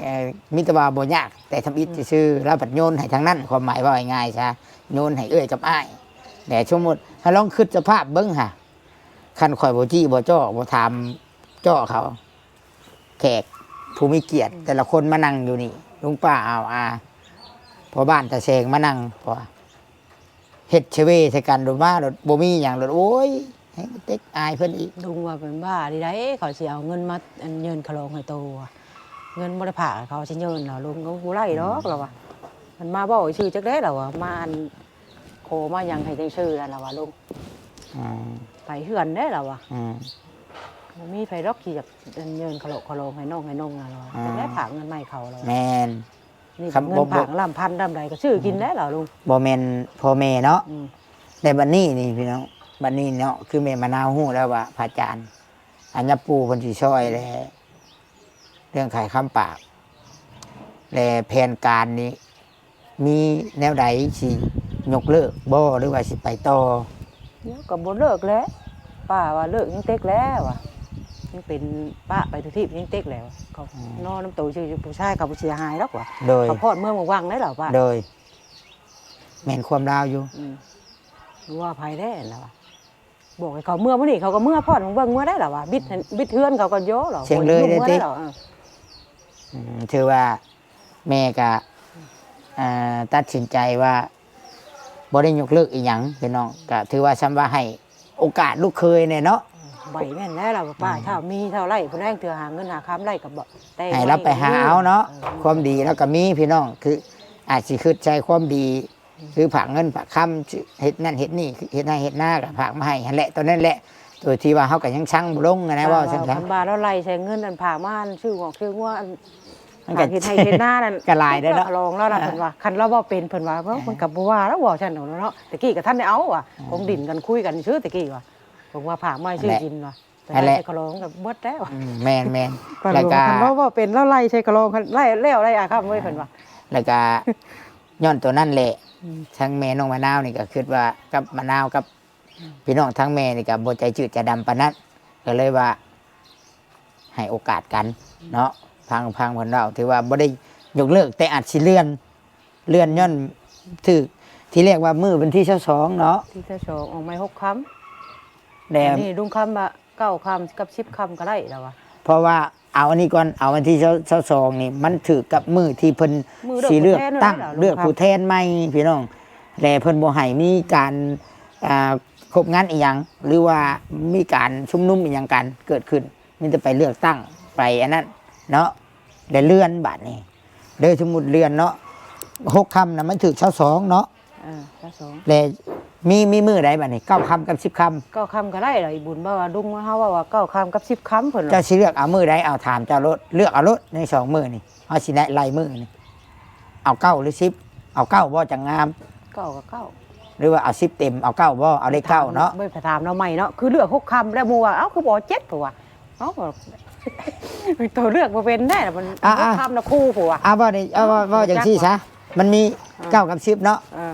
ເອີ ມີແຕ່ວ່າບໍ່ຍາກ ແຕ່ທຳອິດ ອືມ ຊື່ໆ ລາວພັດໂຍນໃຫ້ທາງນັ້ນ ຄວາມໝາຍເວົ້າງ່າຍໆຊະ ໂຍນໃຫ້ເອື້ອຍກັບອ້າຍ ແຕ່ສົມມຸດ ໃຫ້ລອງຄິດສະພາບເບິ່ງຫາ ຄັນຂ້ອຍບໍ່ຈີ້ບໍ່ຈໍ້ ບໍ່ຖາມເຈາະເຂົາ ແຂກຜູ້ມີກຽດ ອືມ ແຕ່ລະຄົນມານັ່ງຢູ່ນີ້ ລຸງປ້າອາວອາ ພໍ່ບ້ານຕາແສງມານັ່ງ ເພາະວ່າເຮັດຊະເວໃສ່ກັນ ໂດດມາໂດດບໍ່ມີຫຍັງໂດດ ໂອ້ຍ ແຮງເຕັກອາຍເພິ່ນອີກ ລຸງວ່າເປັນບ້າດີໃດ ເຂົາຊິເອົາເງິນມາ ອັນ ຍື່ນຄ່າລອງໃຫ້ໂຕ ເງິນບໍ່ໄດ້ຝາກໃຫ້ເຂົາ ຊິຍື່ນເອົາ ລຸງກໍບໍ່ໄດ້ດອກ ອືມ ລາວວ່າ ມັນມາເວົ້າຊື່ຈັກແດ່ ລາວວ່າ ມາ ອັນ ຂໍມາຫຍັງໃຫ້ຈັ່ງຊື່ນັ້ນລະວ່າ ລຸງ ອືມ ໄປເຮືອນເດ້ລະວ່າ ອືມ ບໍ່ມີໃຜດອກທີ່ຢາກເງິນຂະຫຼອກຂະຫຼອງໃຫ້ນ້ອງໃຫ້ນົງນະລະວ່າ ອືມ ຈັ່ງໄດ້ຝາກເງິນມາໃຫ້ເຂົາລະວ່າ ແມ່ນ ນີ້ ຄັນເງິນຝາກລ້ານພັນລ້ານໃດກໍຊື້ກິນແລ້ວລະລຸງ ບໍ່ແມ່ນພໍ່ແມ່ເນາະ ອືມ ແຕ່ບັດນີ້ນີ້ພີ່ນ້ອງ ບັດນີ້ເນາະ ຄືແມ່ມະນາວຮູ້ແລ້ວວ່າພະອາຈານ ອັນຍາປູ່ເພິ່ນຊິຊ່ອຍແຫຼະ ເລື່ອງຂາຍຄຳປາກ ແລະ ແຜນການນີ້ມີແນວໃດ ຊິຍົກເລີກບໍ່ ຫຼືວ່າຊິໄປຕໍ່? ດຽວກໍບໍ່ເລີກແຫຼະ ປ້າວ່າເລີກຍັງເຕັກແຫຼະວ່າ ຍັງເປັນປະໄປທຸກທີບຍັງເຕັກແຫຼະວ່າ ເຂົາ ອືມ ນອນນຳໂຕຊື່ ຜູ້ຊາຍເຂົາບໍ່ເສຍຫາຍດອກວ່າ ໂດຍ ເຂົາພອດເມືອງຫວາງໄດ້ລະວ່າ ໂດຍ ແມ່ນຄວາມລາວຢູ່ ອືມ ບໍ່ວ່າໃຜແຫຼະລະວ່າ ບອກໃຫ້ເຂົາເມືອມື້ນີ້ ເຂົາກໍເມືອພອດເບິ່ງເມືອໄດ້ລະວ່າ ບິດ ອືມ ບິດເຮືອນເຂົາກໍໂຢລະ ສຽງເລີຍເດ້ຕິ ອືມ ຖືວ່າແມ່ກະ ອ່າ ຕັດສິນໃຈວ່າບໍ່ໄດ້ຍົກເລີກອີ່ຫຍັງພີ່ນ້ອງ ກະຖືວ່າຊ່ຳວ່າໃຫ້ໂອກາດລູກເຂີຍແດ່ເນາະ ອືມ ໄວແມ່ນແລ້ວລະວ່າ ປ້າ ອືມ ຖ້າມີເທົ່າໄລ ຜູ້ແລງເທື່ອຫາເງິນຫາຄຳໄດ້ກໍບໍ່ ແຕ່ງ ໃຫ້ລາວໄປຫາເອົາເນາະ ເອີ ຄວາມດີລາວກໍມີພີ່ນ້ອງ ຄືອາດຊິຄິດໃສ່ຄວາມດີ ຄືຝາກເງິນຝາກຄຳ ເຮັດນັ້ນເຮັດນີ້ ເຮັດໄຮ່ເຮັດນາກໍຝາກມາໃຫ້ຫັ້ນແຫຼະ ໂຕນັ້ນແຫຼະ ໂດຍທີ່ວ່າເຮົາກໍຍັງຊັງບໍ່ລົງຫັ້ນນະ ເວົ້າຊັ້ນຊະ ຄັນວ່າລາວໄລ່ໃສ່ເງິນອັນຝາກມາ ອັນຊື້ງອກຊື້ງົວ ອັນ ມັນກໍ ເຮັດໄຮ່ເຮັດນານັ້ນ ກໍຫຼາຍເດ້ເນາະ ເພິ່ນລອງແລ້ວລະ ອ່າ ເພິ່ນວ່າ ຄັນລາວເວົ້າເປັນ ເພິ່ນວ່າ ເອີ ເອີ ມັນກໍບໍ່ວ່າແລ້ວ ເວົ້າຊັ້ນເນາະ. ແຕ່ກີ້ກໍທັນໄດ້ເອົາວ່າ ອືມ ຂອງດິນກັນ ຄຸຍກັນຊື່ແຕ່ກີ້ວ່າ ເພິ່ນວ່າຝາກມາຊື້ ເອີ ກິນວ່າ ແຕ່ໄລ່ໃສ່ຂະຫຼອງກໍເບິດແລ້ວ ອືມ ແມ່ນໆ ແລ້ວກໍ ຄັນລາວເວົ້າເປັນ ລາວໄລ່ໃສ່ຂະຫຼອງ ຄັນໄລ່ແລ້ວໄລ່ອາຄຳເວີຍ ເພິ່ນວ່າ ແລ້ວກໍຍ້ອນໂຕນັ້ນແຫຼະ ອືມ ທັງແມ່ນ້ອງມະນາວນີ້ກໍຄິດວ່າກັບມະນາວກັບ ອືມ ພີ່ນ້ອງທາງແມ່ນີ້ກໍບໍ່ໃຈຈືດໃຈດຳປານນັ້ນ ກໍເລີຍວ່າໃຫ້ໂອກາດກັນເນາະ. ອືມ ຟັງ ຟັງເພິ່ນເວົ້າ ຖືວ່າບໍ່ໄດ້ຍົກເລີກ ແຕ່ອາດຊິເລື່ອນ ເລື່ອນຍ້ອນຖືກ ທີແລກວ່າມື້ວັນທີຊາວສອງເນາະ ທີຊາວສອງ ອອກໃໝ່ຫົກຄ່ຳ ແລ້ວ ອັນນີ້ລຸງຄຳວ່າເກົ້າຄ່ຳກັບສິບຄ່ຳກໍໄດ້ລະວ່າ ເພາະວ່າ ເອົາອັນນີ້ກ່ອນ ເອົາວັນທີຊາວ ຊາວສອງນີ້ ມັນຖືກກັບມື້ທີ່ເພິ່ນ ມື້ເລືອກ ຊິເລືອກຕັ້ງ ຜູ້ແທນນັ້ນແຫຼະ ເລືອກຜູ້ແທນໃໝ່ພີ່ນ້ອງ ແລະເພິ່ນບໍ່ໃຫ້ມີການ ອ່າ ຄົບງານອີ່ຫຍັງ ຫຼືວ່າມີການຊຸມນຸມອີ່ຫຍັງກັນເກີດຂຶ້ນ ມີແຕ່ໄປເລືອກຕັ້ງ ໄປອັນນັ້ນເນາະ ແລະເລື່ອນບາດນີ້ ໂດຍສົມມຸດເລື່ອນເນາະ ຫົກຄ່ຳນະ ມັນຖືກຊາວສອງເນາະ ເອີ ຊາວສອງ ແລະ ມີ ມີມື້ໃດບາດນີ້ ເກົ້າຄ່ຳກັບສິບຄ່ຳ ເກົ້າຄ່ຳກໍໄດ້ລະ ອີບຸນ ເພາະວ່າລຸງເຮົາເວົ້າວ່າເກົ້າຄ່ຳກັບສິບຄ່ຳ ເພິ່ນວ່າ ເຈົ້າຊິເລືອກເອົາມື້ໃດ ເອົາ ຖາມເຈົ້າໂລດ ເລືອກເອົາໂລດໃນສອງມື້ນີ້ ເຮົາຊິໄດ້ໄລ່ມື້ນີ້ ເອົາເກົ້າຫຼືສິບ ເອົາເກົ້າບໍ່ ຈັ່ງງາມ ເກົ້າກໍເກົ້າ ຫຼືວ່າເອົາສິບເຕັມ ເອົາເກົ້າບໍ່ ເອົາເລກເກົ້າເນາະ ບໍ່ໄປຖາມລາວໃໝ່ເນາະ ຄືເລືອກຫົກຄ່ຳແລ້ວ ໝູ່ວ່າ ເອົ້າ ຄືບໍ່ເອົາເຈັດ ເພິ່ນວ່າ ເອົ້າ ຕົວເລືອກບໍ່ເປັນແດ່ ມັນ ອ່າ ຫົກຄ່ຳນະຄູ ເພິ່ນວ່າ ອ່າ ເວົ້ານີ້ ເອົາ ເວົ້າ ເວົ້າຈັ່ງຊີ້ຊະ ມັນມີ ອ່າ ເກົ້າກັບສິບເນາະ ເອີ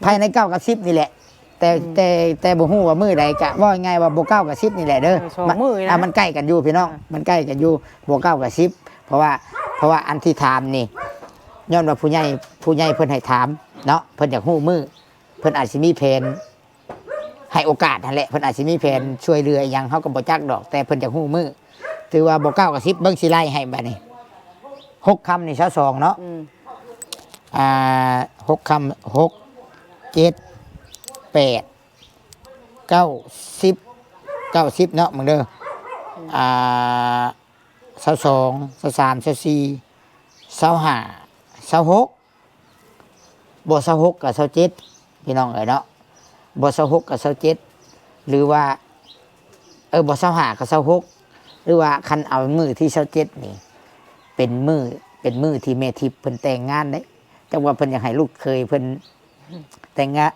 ພາຍໃນເກົ້າກັບສິບນີ້ແຫຼະ ແຕ່ ອືມ ແຕ່ ແຕ່ບໍ່ຮູ້ວ່າມື້ໃດ ກະເວົ້າງ່າຍໆວ່າບໍ່ເກົ້າກັບສິບນີ້ແຫຼະເດີ ເອີ ສອງມື້ນະ ມັນ ອ່າ ມັນໃກ້ກັນຢູ່ພີ່ນ້ອງ ເອີ ມັນໃກ້ກັນຢູ່ ບໍ່ເກົ້າກັບສິບ ເພາະວ່າ ເພາະວ່າອັນທີ່ຖາມນີ້ ຍ້ອນວ່າຜູ້ໃຫຍ່ ຜູ້ໃຫຍ່ເພິ່ນໃຫ້ຖາມເນາະ ເພິ່ນຢາກຮູ້ມື້ ເພິ່ນອາດຊິມີແຜນ ໃຫ້ໂອກາດຫັ້ນແຫຼະ ເພິ່ນອາດຊິມີແຜນ ອືມ ຊ່ວຍເຫຼືອອີ່ຫຍັງ ເຮົາກໍບໍ່ຈັກດອກ ແຕ່ເພິ່ນຢາກຮູ້ມື້ ຖືວ່າບໍ່ເກົ້າກັບສິບ ເບິ່ງຊິໄລ່ໃຫ້ບາດນີ້ ຫົກຄ່ຳນີ້ຊາວສອງເນາະ ອືມ ອ່າ ຫົກຄ່ຳ ຫົກ ເຈັດ ແປດ ເກົ້າ ສິບ ເກົ້າ ສິບເນາະ ເບິ່ງເດີ ອືມ ອ່າ ຊາວສອງ ຊາວສາມ ຊາວສີ່ ຊາວຫ້າ ຊາວຫົກ ບໍ່ ຊາວຫົກ ກັບ ຊາວເຈັດ ພີ່ນ້ອງເອີຍເນາະ ບໍ່ ຊາວຫົກ ກັບ ຊາວເຈັດ ຫຼືວ່າ ເອີ ບໍ່ ຊາວຫ້າ ກັບ ຊາວຫົກ ຫຼືວ່າຄັນເອົາມື້ທີຊາວເຈັດນີ້ ເປັນມື້ ເປັນມື້ທີ່ແມ່ທິບເພິ່ນແຕ່ງງານເດ້ ຈັກວ່າເພິ່ນຢາກໃຫ້ລູກເຂີຍເພິ່ນແຕ່ງງານ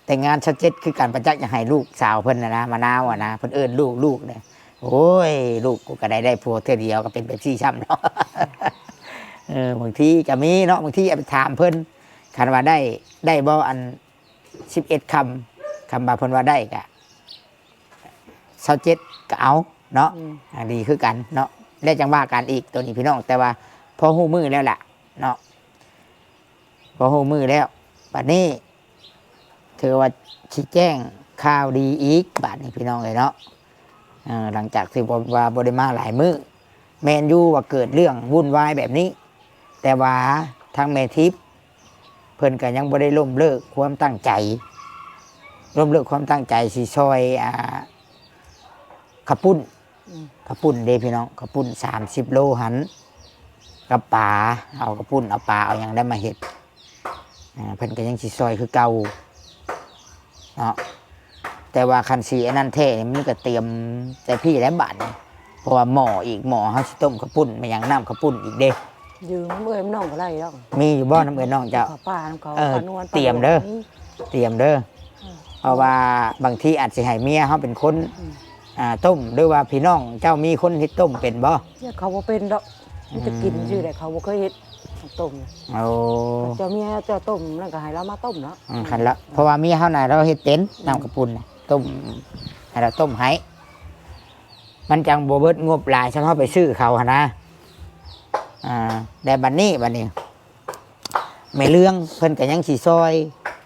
ແຕ່ງງານຊາວເຈັດຄືກັນ ປະຈັກຢາກໃຫ້ລູກສາວເພິ່ນນະນະ ມະນາວຫັ້ນນະ ເພິ່ນເອີ້ນລູກ ລູກເດ້ ໂອ້ຍ ລູກກູກໍໄດ້ ໄດ້ຜົວເທື່ອດຽວກໍເປັນແບບຊີ້ຊ້ຳເນາະ ເອີ ບາງທີກໍມີເນາະ ບາງທີເອົາໄປຖາມເພິ່ນ ຄັນວ່າໄດ້ ໄດ້ບໍ່ ອັນສິບເອັດຄ່ຳ ຄັນວ່າເພິ່ນວ່າໄດ້ກໍຊາວເຈັດກໍເອົາເນາະ ອືມ ອ່າ ດີຄືກັນເນາະ ແລ້ວຈັ່ງວ່າກັນອີກໂຕນີ້ພີ່ນ້ອງ ແຕ່ວ່າພໍຮູ້ມື້ແລ້ວລະເນາະ ພໍຮູ້ມື້ແລ້ວ ບັດນີ້ ຖືວ່າຊິແຈ້ງຂ່າວດີອີກບາດນີ້ພີ່ນ້ອງເອີຍເນາະ ເອີ ຫຼັງຈາກທີ່ວ່າບໍ່ໄດ້ມາຫຼາຍມື້ ແມ່ນຢູ່ວ່າເກີດເລື່ອງວຸ່ນວາຍແບບນີ້ ແຕ່ວ່າທາງແມ່ທິບເພິ່ນກໍຍັງບໍ່ໄດ້ລົ້ມເລີກຄວາມຕັ້ງໃຈ ລົ້ມເລີກຄວາມຕັ້ງໃຈຊິຊ່ອຍ ອ່າ ເຂົ້າປຸ້ນ ອືມ ເຂົ້າປຸ້ນເດ້ພີ່ນ້ອງ ເຂົ້າປຸ້ນສາມສິບໂລຫັ້ນ ກັບປາ ເອົາເຂົ້າປຸ້ນ ເອົາປາ ເອົາຫຍັງໄດ້ມາເຮັດ ອ່າ ເພິ່ນກໍຍັງຊິຊ່ອຍຄືເກົ່າເນາະ ແຕ່ວ່າຄັນຊິອັນນັ້ນແທ້ນີ້ ມັນກໍຕຽມແຕ່ພີ້ແລ້ວບາດນີ້ ເພາະວ່າໝໍ້ອີກ ໝໍ້ເຮົາຊິຕົ້ມເຂົ້າປຸ້ນ ແມ່ນຫຍັງ ນ້ຳເຂົ້າປຸ້ນອີກເດ້ ຢືມເອື້ອຍນ້ອງກໍໄດ້ດອກ ມີຢູ່ບໍ່ ນຳເອື້ອຍນ້ອງເຈົ້າ ເຂົ້າປ່ານຳເຂົາ ເອີ ຕຽມເດີ ຕຽມເດີ ເອີ ເພາະວ່າບາງທີອາດຊິໃຫ້ເມຍເຮົາເປັນຄົນ ອືມ ອ່າ ຕົ້ມ ຫຼືວ່າພີ່ນ້ອງເຈົ້າມີຄົນເຮັດຕົ້ມເປັນບໍ່? ເຂົາບໍ່ເປັນດອກ ມີແຕ່ກິນ ອືມ ຊື່ແຫຼະ ເຂົາບໍ່ເຄີຍເຮັດຕົ້ມ ໂອ້ ເຈົ້າເມຍເຈົ້າຕົ້ມນັ້ນກໍໃຫ້ລາວມາຕົ້ມເນາະ ອືມ ຄັນລະ ເພາະວ່າເມຍເຮົານະລາວເຮັດເປັນ ອືມ ນ້ຳເຂົ້າປຸ້ນນະ ຕົ້ມ ໃຫ້ລາວຕົ້ມໃຫ້ ມັນຈັ່ງບໍ່ເບິດງົບຫຼາຍ ສ່ຳເຮົາໄປຊື້ເຂົາຫັ້ນນະ ອ່າ ແຕ່ບັດນີ້ ບັດນີ້ ແມ່ເລື່ອງເພິ່ນກໍຍັງຊິຊ່ອຍ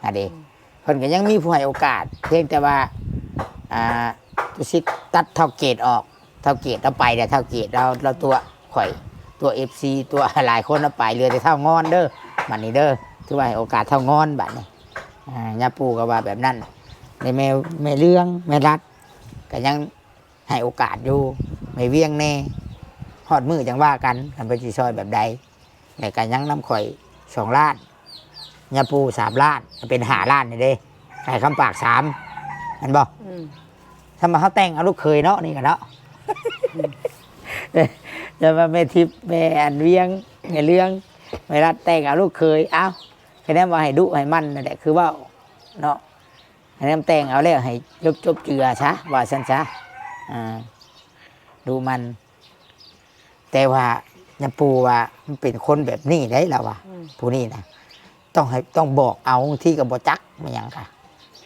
ຫັ້ນເດ້ ເພິ່ນກໍຍັງມີຜູ້ໃຫ້ໂອກາດ ພຽງແຕ່ວ່າ ອ່າ ຈະຊິຕັດທ້າວເກດອອກ ທ້າວເກດລາວໄປແລ້ວ ທ້າວເກດລາວ ລາວຕົວະຂ້ອຍ ຕົວະເອັຟຊີ ຕົວະຫຼາຍຄົນລາວໄປ ເຫຼືອແຕ່ທ້າວງອນເດີ ບັດນີ້ເດີ ຖືວ່າໃຫ້ໂອກາດທ້າວງອນບັດນີ້ ອ່າ ຍາປູກໍວ່າແບບນັ້ນ ແລະແມ່ ແມ່ເລື່ອງ ແມ່ລັດ ກໍຍັງ ໃຫ້ໂອກາດຢູ່ ແມ່ວຽງແດ່ ຮອດມື້ຈັ່ງວ່າກັນ ຄັນເພິ່ນຊິຊ່ອຍແບບໃດ ແລ້ວກໍຍັງນຳຂ້ອຍສອງລ້ານ ຍາປູສາມລ້ານ ເປັນຫ້າລ້ານນີ້ເດ້ ໃຫ້ຄຳປາກສາມ ແມ່ນບໍ່? ອືມ ຖ້າມາເຮົາແຕ່ງເອົາລູກເຂີຍເນາະ ນີ້ກໍເນາະ ອືມ ແຕ່ວ່າແມ່ທິບ ແມ່ອັນວຽງ ໃນເລື່ອງເວລາແຕ່ງເອົາລູກເຂີຍ ເອົ້າ ຄະແນນວ່າໃຫ້ດຸໃຫ້ໝັ່ນນັ້ນແຫຼະ ຄືເວົ້າເນາະ ຄະແນນແຕ່ງເອົາແລ້ວໃຫ້ຈົບໆເຈືອຊະ ວ່າຊັ້ນຊະ ອ່າ ດຸໝັ່ນ. ແຕ່ວ່າຍາປູວ່າມັນເປັນຄົນແບບນີ້ໄດ໋ ລາວວ່າ ອືມ ຜູ້ນີ້ນະ ຕ້ອງໃຫ້ ຕ້ອງບອກເອົາ ບາງທີກໍບໍ່ຈັກແມ່ນຫຍັງກະ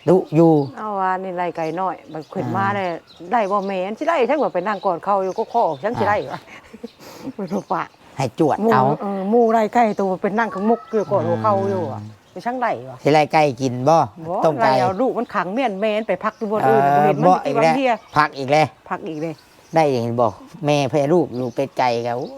ດຸຢູ່. ເອົາວ່ານີ້ໄລ່ໄກ່ນ້ອຍ ບັດຂຶ້ນມາ ອ່າ ແລ້ວໄດ້ບໍ່ແມ່ນ ຊິໄດ້ຈັ່ງວ່າໄປນັ່ງກອດເຂົ່າຢູ່ກໍຂໍ ຈັ່ງຊິໄດ້ ອ່າ ວ່າ ບໍ່ປະ ໃຫ້ຈວດເອົາ ໝູ່ ເອີ ໝູ່ໄລ່ໄກ່ໂຕໄປນັ່ງຂ້າງມຸກຢູ່ ກອດຫົວເຂົ່າຢູ່ ອືມ ວ່າ ໄປຊ່າງໄດ້ວະ ຊິໄລ່ໄກ່ກິນບໍ່? ບໍ່ ຕົ້ມໄກ່ ໄລ່ເອົາລູກມັນຂັງມ້ຽນແມ່ນໄປພັກຢູ່ບ່ອນອື່ນ ເອີ ບໍ່ເຫັນມັນ ບໍ່ ອີກແລ້ວ ທີ່ວ່າເຮຍ ພັກອີກແລ້ວ ພັກອີກເດ້ ໄດ້ເຫັນບໍ່ ແມ່ແພ້ລູກຢູ່ເປັດໄກ່ກໍ ໂອ້ຍ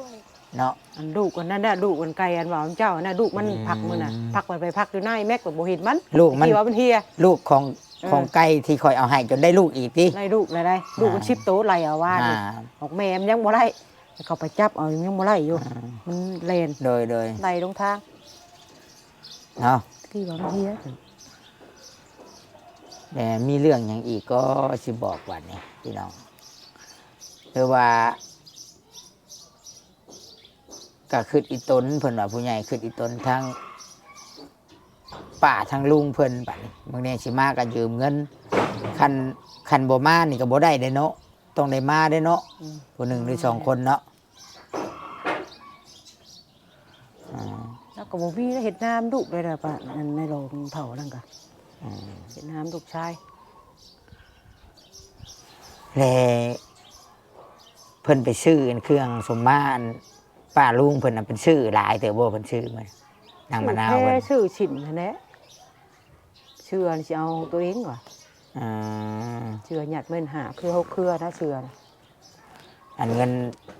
ເນາະ ອັນລູກອັນນັ້ນນະ ລູກອັນໄກ່ອັນວ່າເຈົ້ານະ ລູກມັນ ອືມ ພັກມື້ນະ ພັກໄປ ໄປພັກຢູ່ໃນແມັກ ກໍບໍ່ເຫັນມັນ ລູກມັນ ທີ່ວ່າມັນເຮຍ ລູກຂອງ ເອີ ຂອງໄກ່ທີ່ຂ້ອຍເອົາໃຫ້ ຈົນໄດ້ລູກອີກຕິ ໄດ້ລູກແລ້ວໄດ໋ ລູກມັນ ອ່າ ສິບໂຕໄລ່ເອົາວ່ານີ້ ອ່າ ອອກແມ່ມັນຍັງບໍ່ໄດ້ ເຂົາໄປຈັບເອົາຍັງບໍ່ໄດ້ຢູ່ ອ່າ ມັນແລ່ນ ໂດຍ ໂດຍ ໄລ່ລົງທາງ ເນາະ ທີ່ວ່າມັນເຮຍ ແຕ່ມີເລື່ອງຫຍັງອີກກໍຊິບອກບັດນີ້ພີ່ນ້ອງ ຄືວ່າ ກໍຄິດອີ່ຕົນ ເພິ່ນວ່າຜູ້ໃຫຍ່ຄິດອີ່ຕົນ ທັງປ້າທັງລຸງເພິ່ນ ບັດນີ້ມື້ແນງຊິມາກໍຢືມເງິນ ຄັນ ຄັນບໍ່ມານີ້ກໍບໍ່ໄດ້ເດ້ເນາະ ຕ້ອງໄດ້ມາເດ້ເນາະ ອືມ ຜູ້ໜຶ່ງຫຼືສອງຄົນເນາະ ອ່າ ແລ້ວກໍບໍ່ມີເຮັດນາມລູກໄດ້ລະ ປະ ອັນໃນໂລງເຖົ້ານັ້ນກະ ອືມ ເຮັດນາມລູກຊາຍ ແລະ ເພິ່ນໄປຊື້ອັນເຄື່ອງສົມມາ ອັນປ້າລຸງເພິ່ນນະ ເພິ່ນຊື້ຫຼາຍເຕີບບໍ່? ເພິ່ນຊື້ມາ ນາງມະນາວເພິ່ນ ຊື້ແພ ຊື້ຊິ້ນຫັ້ນແຫຼະ ເຊື່ອນີ້ຊິເອົາໂຕເອງວ່າ ອືມ ເຊື່ອຍັດເງິນຫ້າເຄືອຫົກເຄືອນະ ເຊື່ອນະ ອັນເງິນ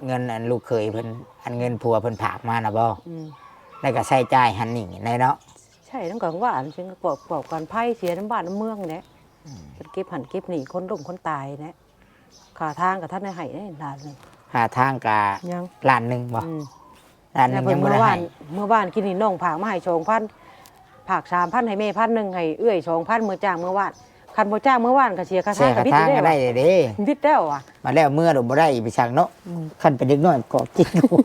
ເງິນອັນລູກເຂີຍເພິ່ນ ອັນເງິນຜົວເພິ່ນຝາກມານະບໍ່? ອືມ ແລ້ວກໍໃຊ້ຈ່າຍຫັ້ນນີ້ແຫຼະເນາະ ໃຊ້ນຳກັນວ່າ ອັນເຊິ່ງປອບ ປອບກັນໄພເສຍນຳບ້ານນຳເມືອງແຫຼະ ອືມ ເພິ່ນເກັບຫັ້ນເກັບນີ້ ຄົນລົ້ມຄົນຕາຍແຫຼະ ຄ່າທາງກໍທັນໄດ້ໃຫ້ເດ້ລ້ານໜຶ່ງ ຄ່າທາງກໍ ຍັງ ລ້ານໜຶ່ງບໍ່? ອືມ ລ້ານໜຶ່ງຍັງບໍ່ໄດ້ໃຫ້ ແລ້ວເພິ່ນເມື່ອວານ ເມື່ອວານກິນນີ້ນ້ອງຝາກມາໃຫ້ສອງພັນ ຝາກສາມພັນ ໃຫ້ແມ່ພັນໜຶ່ງ ໃຫ້ເອື້ອຍສອງພັນ ມື້ຈ້າງເມື່ອວານ ຄັນບໍ່ຈ້າງເມື່ອວານກໍເສຍຄ່າທາງ ເສຍຄ່າທາງກໍຜິດຢູ່ແລ້ວ ກໍໄດ້ເດ້ ຜິດແລ້ວວ່າ ມາແລ້ວເມື່ອໂດນບໍ່ໄດ້ໄປຊັກເນາະ ອືມ ຄັນເປັນເດັກນ້ອຍກໍຈິກຫົວ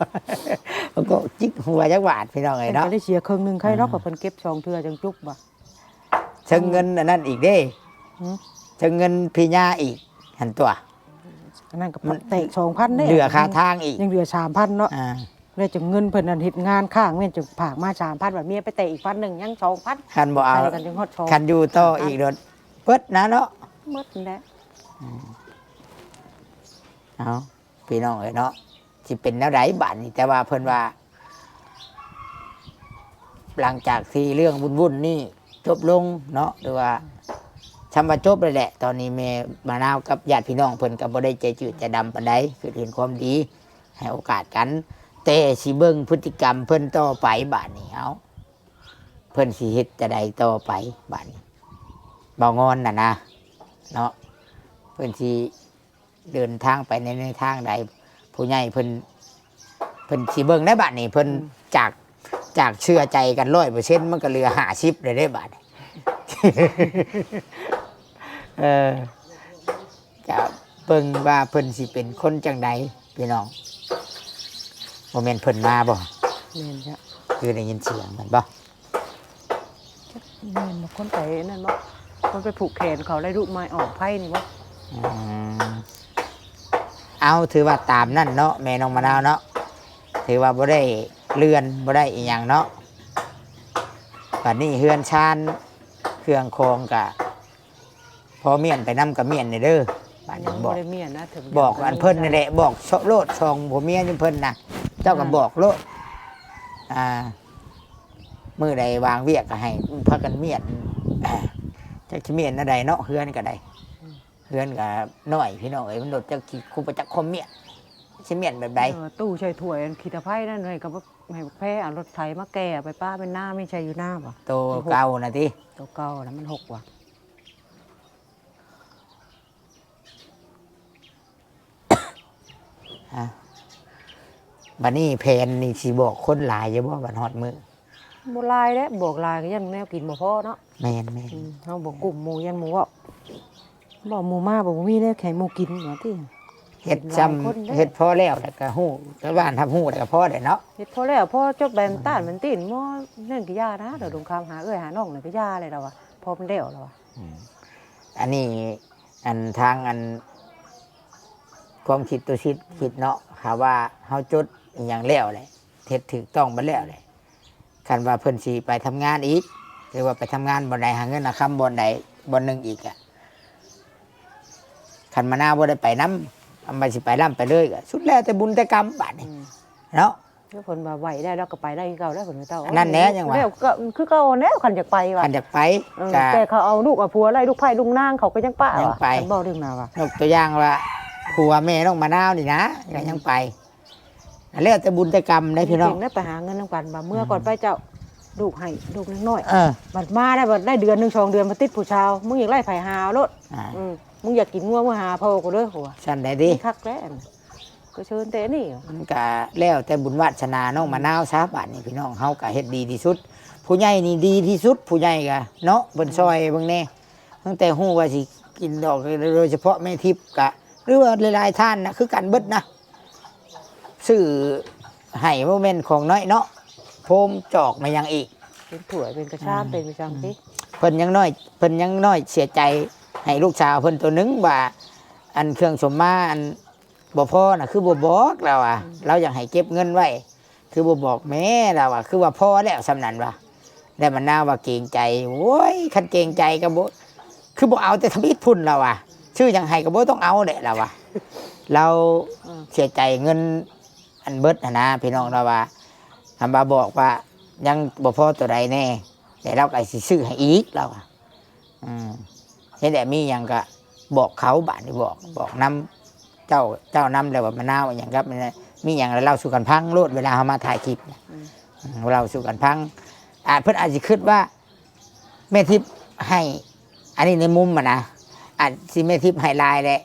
ກໍຈິກຫົວຈັກບາດ ພີ່ນ້ອງເອີຍເນາະ ເພິ່ນກໍໄດ້ເສຍເຄິ່ງໜຶ່ງ ໃຄເນາະ ອືມ ກໍເພິ່ນເກັບສອງເທື່ອຈັ່ງຈົບວ່າ ເຊິ່ງເງິນອັນນັ້ນອີກເດ້ ຫືມ ເຊິ່ງເງິນພິຍາອີກຫັ້ນຕົວະ ອັນນັ້ນກໍແຕກສອງພັນເດ້ ເຫຼືອຄ່າທາງອີກ ຍັງເຫຼືອສາມພັນເນາະ ອ່າ ແລ້ວຈັ່ງເງິນເພິ່ນນັ້ນເຮັດງານຄ້າງແມ່ນຈັ່ງຝາກມາສາມພັນ ບາດເມຍໄປແຕະອີກພັນໜຶ່ງ ຍັງສອງພັນ ຄັນບໍ່ເອົາ ໃສ່ກັນຈັ່ງຮອດສອງ ຄັນຢູ່ຕໍ່ອີກໂດນເບິດນະເນາະ ເບິດແຫຼະ ອືມ ເອົາ ພີ່ນ້ອງເອີຍເນາະ ຊິເປັນແນວໃດບາດນີ້ ແຕ່ວ່າເພິ່ນວ່າ ຫຼັງຈາກທີ່ເລື່ອງວຸ້ນໆນີ້ຈົບລົງເນາະ ຫຼືວ່າ ຊ່ຳວ່າຈົບແລ້ວແຫຼະ ຕອນນີ້ແມ່ມະນາວກັບຍາດພີ່ນ້ອງເພິ່ນກໍບໍ່ໄດ້ໃຈຈືດໃຈດຳປານໃດ ຄືເຫັນຄວາມດີ ໃຫ້ໂອກາດກັນ ແຕ່ຊິເບິ່ງພຶດຕິກຳເພິ່ນຕໍ່ໄປບາດນີ້ ເອົ້າ ເພິ່ນຊິເຮັດຈັ່ງໃດຕໍ່ໄປບາດນີ້ ເບົາງອນນະນະ ເນາະ ເພິ່ນຊິ ເດີນທາງໄປໃນ ໃນທາງໃດ ຜູ້ໃຫຍ່ເພິ່ນ ເພິ່ນຊິເບິ່ງໄດ້ບາດນີ້ ເພິ່ນ ອືມ ຈາກ ຈາກເຊື່ອໃຈກັນຮ້ອຍເປີເຊັນ ມັນກໍເຫຼືອຫ້າສິບແລ້ວເດ້ບາດນີ້ ເອີ ກະເບິ່ງວ່າເພິ່ນຊິເປັນຄົນຈັ່ງໃດພີ່ນ້ອງ ບໍ່ແມ່ນເພິ່ນມາບໍ່? ແມ່ນຈ້ະ ຄືໄດ້ຍິນສຽງແມ່ນບໍ່? ຈັກແມ່ນບໍ່ ຄົນໄປນັ້ນບໍ່ ຄົນໄປຜູກແຂນເຂົາ ໄດ້ລູກມາອອກໄພນີ້ບໍ່? ອືມ ເອົາ ຖືວ່າຕາມນັ້ນເນາະ ແມ່ນ້ອງມະນາວເນາະ ຖືວ່າບໍ່ໄດ້ເລື່ອນ ບໍ່ໄດ້ອີ່ຫຍັງເນາະ ບັດນີ້ເຮືອນຊານເຄື່ອງຂອງກະ ພໍມ້ຽນໄປນຳກໍມ້ຽນແດ່ເດີ ບາດນີ້ ຍັງບໍ່ໄດ້ມ້ຽນນະ ເຖິງ ບອກອັນເພິ່ນນັ້ນແຫຼະ ບອກໂລດ ສອງຜົວເມຍນີ້ເພິ່ນນະ ເຈົ້າກໍບອກໂລດ ອ່າ ມື້ໃດວາງວຽກກໍໃຫ້ພາກັນມ້ຽນ ຈັກຊິມ້ຽນແນວໃດເນາະ ເຮືອນກໍໄດ້ ອືມ ເຮືອນກໍນ້ອຍ ພີ່ນ້ອງເອີຍ ມັນໂລດຈັກຊິ ຄູປະຈັກຄວາມມ້ຽນ ຊິມ້ຽນແບບໃດ ເອີ ຕູ້ໃສ່ຖ້ວຍອັນຂີ້ຕະໄພນັ້ນ ໃຫ້ກັບ ໃຫ້ບັກແພເອົາລົດໄຖມາແກ່ ເອົາໄປປະແມ່ນນາ ມີໃສ່ຢູ່ນາບໍ່? ໂຕເກົ່ານະຕິ? ໂຕເກົ່ານະ ມັນຫົກວ່າ ຮະ ບັດນີ້ແຜນນີ້ຊິບອກຄົນຫຼາຍຢູ່ບໍ່ ບັດຮອດມື້? ບໍ່ຫຼາຍແຫຼະ ບອກຫຼາຍກໍຢ້ານແນວກິນບໍ່ພໍເນາະ ແມ່ນໆ ອືມ ເຮົາບໍ່ກຸ້ມໝູ່ ຢ້ານໝູ່ເວົ້າ ບໍ່ ໝູ່ມາບໍ່ ບໍ່ມີແນວໃຫ້ໝູ່ກິນວ່າຕິ ເຮັດຊຳ ເຮັດພໍແລ້ວ ແລ້ວກໍຮູ້ ແຕ່ວ່າຮັບຮູ້ແລ້ວກໍພໍແລ້ວເນາະ ເຮັດພໍແລ້ວ ພໍຈົບແບບຕານແມ່ນຕີນ ໝໍນັ້ນກໍຢ່ານະ ດອກດົງຄຳ ຫາເອື້ອຍຫານ້ອງນັ້ນກໍຢ່າແລ້ວລາວວ່າ ພໍມັນແລ້ວລາວວ່າ ອືມ ອັນນີ້ ອັນທາງ ອັນ ຄວາມຄິດຕຸສິດຄິດເນາະ ຖ້າວ່າເຮົາຈົດອີ່ຫຍັງແລ້ວແຫຼະ ເຮັດຖືກຕ້ອງເບິດແລ້ວແຫຼະ ຄັນວ່າເພິ່ນຊິໄປທຳງານອີກ ຫຼືວ່າໄປທຳງານບ່ອນໃດ ຫາເງິນຫາຄຳບ່ອນໃດບ່ອນໜຶ່ງອີກອະ ຄັນມະນາວບໍ່ໄດ້ໄປນຳ ອຳວ່າຊິໄປລ້ຳໄປເລີຍ ກໍສຸດແລ້ວແຕ່ບຸນແຕ່ກຳບາດນີ້ ອືມ ເນາະ ແລ້ວເພິ່ນວ່າໄຫວໄດ້ ລາວກໍໄປໄດ້ຄືເກົ່າແລ້ວ ເພິ່ນກໍເອົາ ອັນນັ້ນແຫຼະ ຍັງວ່າ ແລ້ວກໍຄືເກົ່າແລ້ວ ຄັນຢາກໄປວ່າ ຄັນຢາກໄປ ເອີ ກໍ ແຕ່ເຂົາເອົາລູກເອົາຜົວໄລ່ລູກໃພ້ລູກນາງ ເຂົາກໍຍັງປະ ຍັງ ວ່າ ໄປ ຄັນເວົ້າເລື່ອງນາວ່າ ຍົກຕົວຢ່າງວ່າ ຜົວແມ່ນ້ອງມະນາວນີ້ນະ ອືມ ກໍຍັງໄປ ແລ້ວແຕ່ບຸນແຕ່ກຳເດ້ພີ່ນ້ອງ ເກັ່ງໄດ້ໄປຫາເງິນນຳກັນ ວ່າເມືອກ່ອນ ອືມ ໄປເຈົ້າ ລູກໃຫ້ລູກນ້ອຍ ເອີ ບັດມາໄດ້ ບັດໄດ້ເດືອນໜຶ່ງສອງເດືອນ ມາຕິດຜູ້ຊາວ ມຶງຢາກໄລ່ໃຜຫາເອົາໂລດ ອ່າ ອືມ ມຶງຢາກກິນງົວ ມຶງຫາພໍ່ກູເດີ ວ່າຊັ້ນໄດ໋ຕິ ຄັກແລ້ວ ກໍເຊີນແຕ່ນີ້ ມັນກະແລ້ວແຕ່ບຸນວາດສະໜານ້ອງ ອືມ ມະນາວຊະ ບາດນີ້ພີ່ນ້ອງ ເຮົາກະເຮັດດີທີ່ສຸດ ຜູ້ໃຫຍ່ນີ້ດີທີ່ສຸດ ຜູ້ໃຫຍ່ກະເນາະ ເພິ່ນ ອືມ ຊ່ອຍເບິ່ງແດ່ ຕັ້ງແຕ່ຮູ້ວ່າຊິກິນດອກ ໂດຍສະເພາະແມ່ທິບກະ ຫຼືວ່າຫຼາຍໆທ່ານນະ ຄືກັນເບິດນະ ຊື້ໃຫ້ບໍ່ແມ່ນຂອງນ້ອຍເນາະ ໂຟມຈອກມາຫຍັງອີກ ເປັນຖ້ວຍເປັນກະຊາມ ອືມ ເປັນຫຍັງ ອືມ ຕິ ເພິ່ນຍັງນ້ອຍ ເພິ່ນຍັງນ້ອຍເສຍໃຈໃຫ້ລູກສາວເພິ່ນໂຕໜຶ່ງວ່າ ອັນເຄື່ອງສົມມາ ອັນ ບໍ່ພໍນະ ຄືບໍ່ບອກລາວວ່າ ອືມ ລາວຢາກໃຫ້ເກັບເງິນໄວ້ ຄືບໍ່ບອກແມ່ລາວວ່າ ຄືວ່າພໍແລ້ວສ່ຳນັ້ນວ່າ ແລ້ວມະນາວວ່າເກງໃຈ ໂອ້ຍ ຄັນເກງໃຈກໍບໍ່ ຄືບໍ່ເອົາແຕ່ທຳອິດພຸ້ນລາວວ່າ ຊື້ຫຍັງໃຫ້ກໍບໍ່ຕ້ອງເອົາແຫຼະລາວວ່າ ລາວ ອືມ ເສຍໃຈເງິນອັນເບິດຫັ້ນນະພີ່ນ້ອງ ລາວວ່າ ຄຳວ່າບອກວ່າຍັງບໍ່ພໍໂຕໃດແດ່ ແລ້ວລາວກໍຊິຊື້ໃຫ້ອີກລາວວ່າ ອືມ ເຮັດແຫຼະ ມີຫຍັງກະບອກເຂົາ ບາດນີ້ບອກ ບອກນຳເຈົ້າ ເຈົ້ານຳ ແລ້ວວ່າມະນາວອີ່ຫຍັງກັບ ມີຫຍັງແລ້ວເລົ່າສູ່ກັນຟັງໂລດ ເວລາເຮົາມາຖ່າຍຄລິບ ອືມ ອືມ ເລົ່າສູ່ກັນຟັງ ອາດ ເພິ່ນອາດຊິຄິດວ່າແມ່ທິບໃຫ້ ອັນນີ້ໃນມຸມຫັ້ນນະ ອາດຊິແມ່ທິບໃຫ້ຫຼາຍແຫຼະ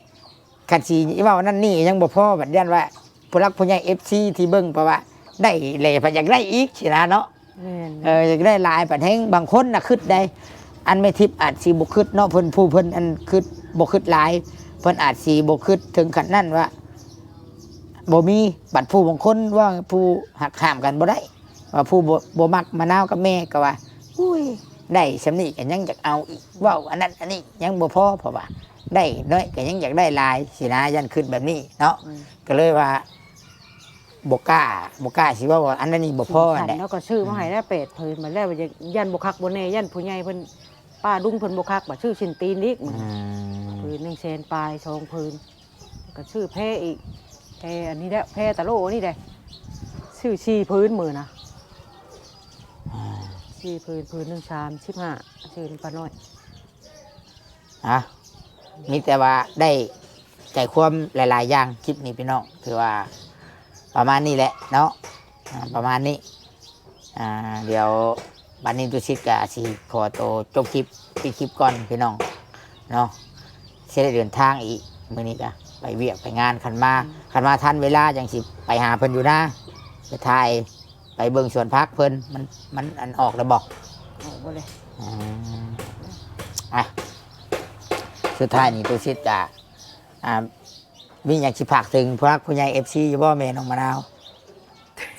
ຄັນຊິເວົ້ານັ້ນນີ້ຍັງບໍ່ພໍ ບັດຢ້ານວ່າຜູ້ຫຼັກຜູ້ໃຫຍ່ ເອັຟຊີ ທີ່ເບິ່ງ ເພາະວ່າໄດ້ແຫຼະ ພັດຢາກໄດ້ອີກຊີ້ນະເນາະ ແມ່ນ ເອີ ຢາກໄດ້ຫຼາຍ ບັດແຮງບາງຄົນນະຄິດໄດ໋ ອັນແມ່ທິບອາດຊິບໍ່ຄິດເນາະ ເພິ່ນ ຜູ້ເພິ່ນອັນຄິດບໍ່ຄິດຫຼາຍ ເພິ່ນອາດຊິບໍ່ຄິດເຖິງຂັ້ນນັ້ນວ່າບໍ່ມີ ບັດຜູ້ບາງຄົນວ່າ ຜູ້ຫັກຫ້າມກັນບໍ່ໄດ້ ວ່າຜູ້ບໍ່ ບໍ່ມັກມະນາວກັບແມ່ກໍວ່າ ໂອ້ຍ ໄດ້ສ່ຳນີ້ກໍຍັງຢາກເອົາອີກ ເວົ້າອັນນັ້ນອັນນີ້ຍັງບໍ່ພໍ ເພາະວ່າໄດ້ໜ້ອຍກໍຍັງຢາກໄດ້ຫຼາຍຊີ້ນະ ຢ້ານຄິດແບບນີ້ເນາະ ອືມ ກໍເລີຍວ່າ ບໍ່ກ້າ ບໍ່ກ້າຊິເວົ້າວ່າອັນນັ້ນນີ້ບໍ່ພໍຫັ້ນແຫຼະ ແລ້ວກໍຊື້ມາໃຫ້ແລ້ວແປດຜືນ ບັດແລ້ວຢ້ານບໍ່ຄັກບໍ່ແນ່ ຢ້ານຜູ້ໃຫຍ່ເພິ່ນ ປ້າລຸງເພິ່ນບໍ່ຄັກ ບັດຊື້ສິ້ນຕີນອີກ ອືມ ຜືນໜຶ່ງແສນປາຍ ສອງຜືນ ກໍຊື້ແພອີກ ແພອັນນີ້ແຫຼະ ແພຕະໂຫຼນີ້ແຫຼະ ຊື້ສີ່ຜືນມື້ນະ ອ່າ ສີ່ຜືນ ຜືນໜຶ່ງສາມສິບຫ້າ ຊື້ນຳປ້ານ້ອຍ ອ່ະ ມີແຕ່ວ່າໄດ້ໃຈຄວາມຫຼາຍໆຢ່າງ ຄລິບນີ້ພີ່ນ້ອງ ຖືວ່າປະມານນີ້ແຫຼະເນາະ ອ່າ ປະມານນີ້ ອ່າ ດຽວບັດນີ້ຕຸສິດກະຊິຂໍໂຕຈົບຄລິບ ປິດຄລິບກ່ອນພີ່ນ້ອງເນາະ ຊິໄດ້ເດີນທາງອີກ ມື້ນີ້ກະໄປວຽກໄປງານ ຄັນມາ ອືມ ຄັນມາທັນເວລາຈັ່ງຊິໄປຫາເພິ່ນຢູ່ນາ ໄປຖ່າຍ ໄປເບິ່ງສວນຜັກເພິ່ນ ມັນ ມັນອັນອອກແລ້ວບໍ່? ອອກບໍ່ເລີຍ ອືມ ອ່ະ ສຸດທ້າຍນີ້ຕຸສິດກະ ອ່າ ມີຫຍັງຊິຝາກເຖິງຜູ້ຫຼັກຜູ້ໃຫຍ່ ເອັຟຊີ ຢູ່ບໍ່ ແມ່ນ້ອງມະນາວ?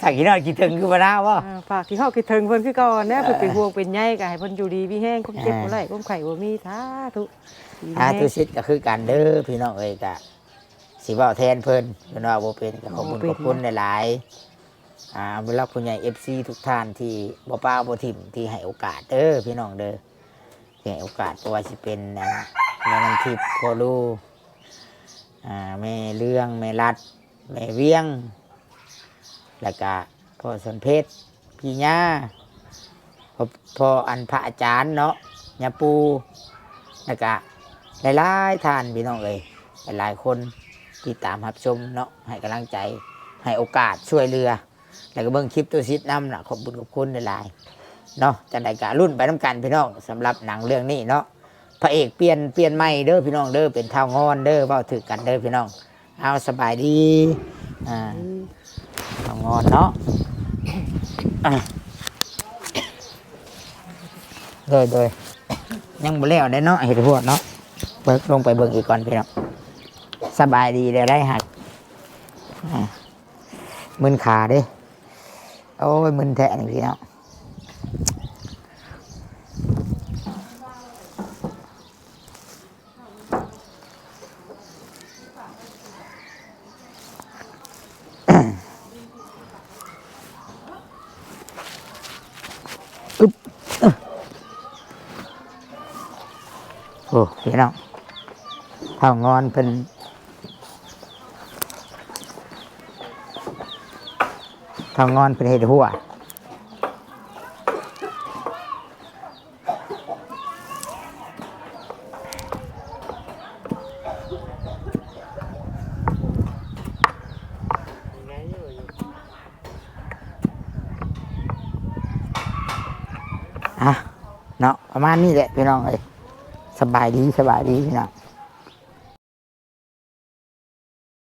ຝາກຂີ້ນ້ອຍຂີ້ເຖິງຄືມະນາວບໍ່? ອ່າ ຝາກຂີ້ຮອດຂີ້ເຖິງເພິ່ນຄືເກົ່າຫັ້ນແຫຼະ ເອີ ເພິ່ນເປັນຫ່ວງເປັນໃຍ ກໍໃຫ້ເພິ່ນຢູ່ດີມີແຮງ ຄວາມເຈັບ ເອີ ບໍ່ໄດ້ ຄວามໄຂ້ບໍ່ມີ ສາທຸ ອາ ທຸສິດກໍຄືກັນເດີພີ່ນ້ອງເອີຍ ກໍຊິເວົ້າແທນເພິ່ນ ເພິ່ນເວົ້າບໍ່ເປັນ ກໍຂອບຄຸນ ບໍ່ເປັນ ຂອບຄຸນຫຼາຍໆ ອ່າ ຜູ້ຫຼັກຜູ້ໃຫຍ່ ເອັຟຊີ ທຸກທ່ານທີ່ບໍ່ປະບໍ່ຖິ້ມ ທີ່ໃຫ້ໂອກາດເດີພີ່ນ້ອງເດີ ທີ່ໃຫ້ໂອກາດ ບໍ່ວ່າຊິເປັນ ອ່າ ແມ່ນ້ຳທິບ ພໍ່ລູ ອ່າ ແມ່ເລື່ອງ ແມ່ລັດ ແມ່ວຽງ ແລ້ວກະພໍ່ສອນເພັດ ພີ່ຍ່າ ພໍ່ ພໍ່ອັນພະອາຈານເນາະ ຍ່າປູ່ ແລ້ວກະຫຼາຍໆທ່ານພີ່ນ້ອງເອີຍ ຫຼາຍໆຄົນຕິດຕາມຮັບຊົມເນາະ ໃຫ້ກຳລັງໃຈ ໃຫ້ໂອກາດ ຊ່ວຍເຫຼືອ ແລ້ວກໍເບິ່ງຄລິບຕຸສິດນຳນະ ຂອບບຸນຂອບຄຸນຫຼາຍໆເນາະ ຈັ່ງໃດກໍລຸ້ນໄປນຳກັນພີ່ນ້ອງ ສຳລັບໜັງເລື່ອງນີ້ເນາະ ພະເອກປ່ຽນ ປ່ຽນໃໝ່ເດີພີ່ນ້ອງເດີ ເປັນທ້າວງອນເດີ ເວົ້າຖືກກັນເດີພີ່ນ້ອງ ເອົາ ສະບາຍດີ ອ່າ ອືມ ທ້າວງອນເນາະ ອ່າ ໂດຍ ໂດຍ ຍັງບໍ່ແລ້ວເດ້ເນາະ ເຮັດຮວດເນາະ ເບິ່ງ ລົງໄປເບິ່ງອີກກ່ອນພີ່ນ້ອງ ສະບາຍດີແລ້ວໄດ໋ ຮັກ ອາ ມຶນຂາເດ້. ໂອ້ຍ ມຶນແທ້ນີ້ພີ່ນ້ອງ. ອຶບ ເອີ ໂອ້ ພີ່ນ້ອງ ເຖົ້າງອນເພິ່ນ ເຖົ້າງອນເພິ່ນເຮັດຮົ້ວ. ອ່ະ ເນາະ ປະມານນີ້ແຫຼະພີ່ນ້ອງເອີຍ. ສະບາຍດີ ສະບາຍດີພີ່ນ້ອງ.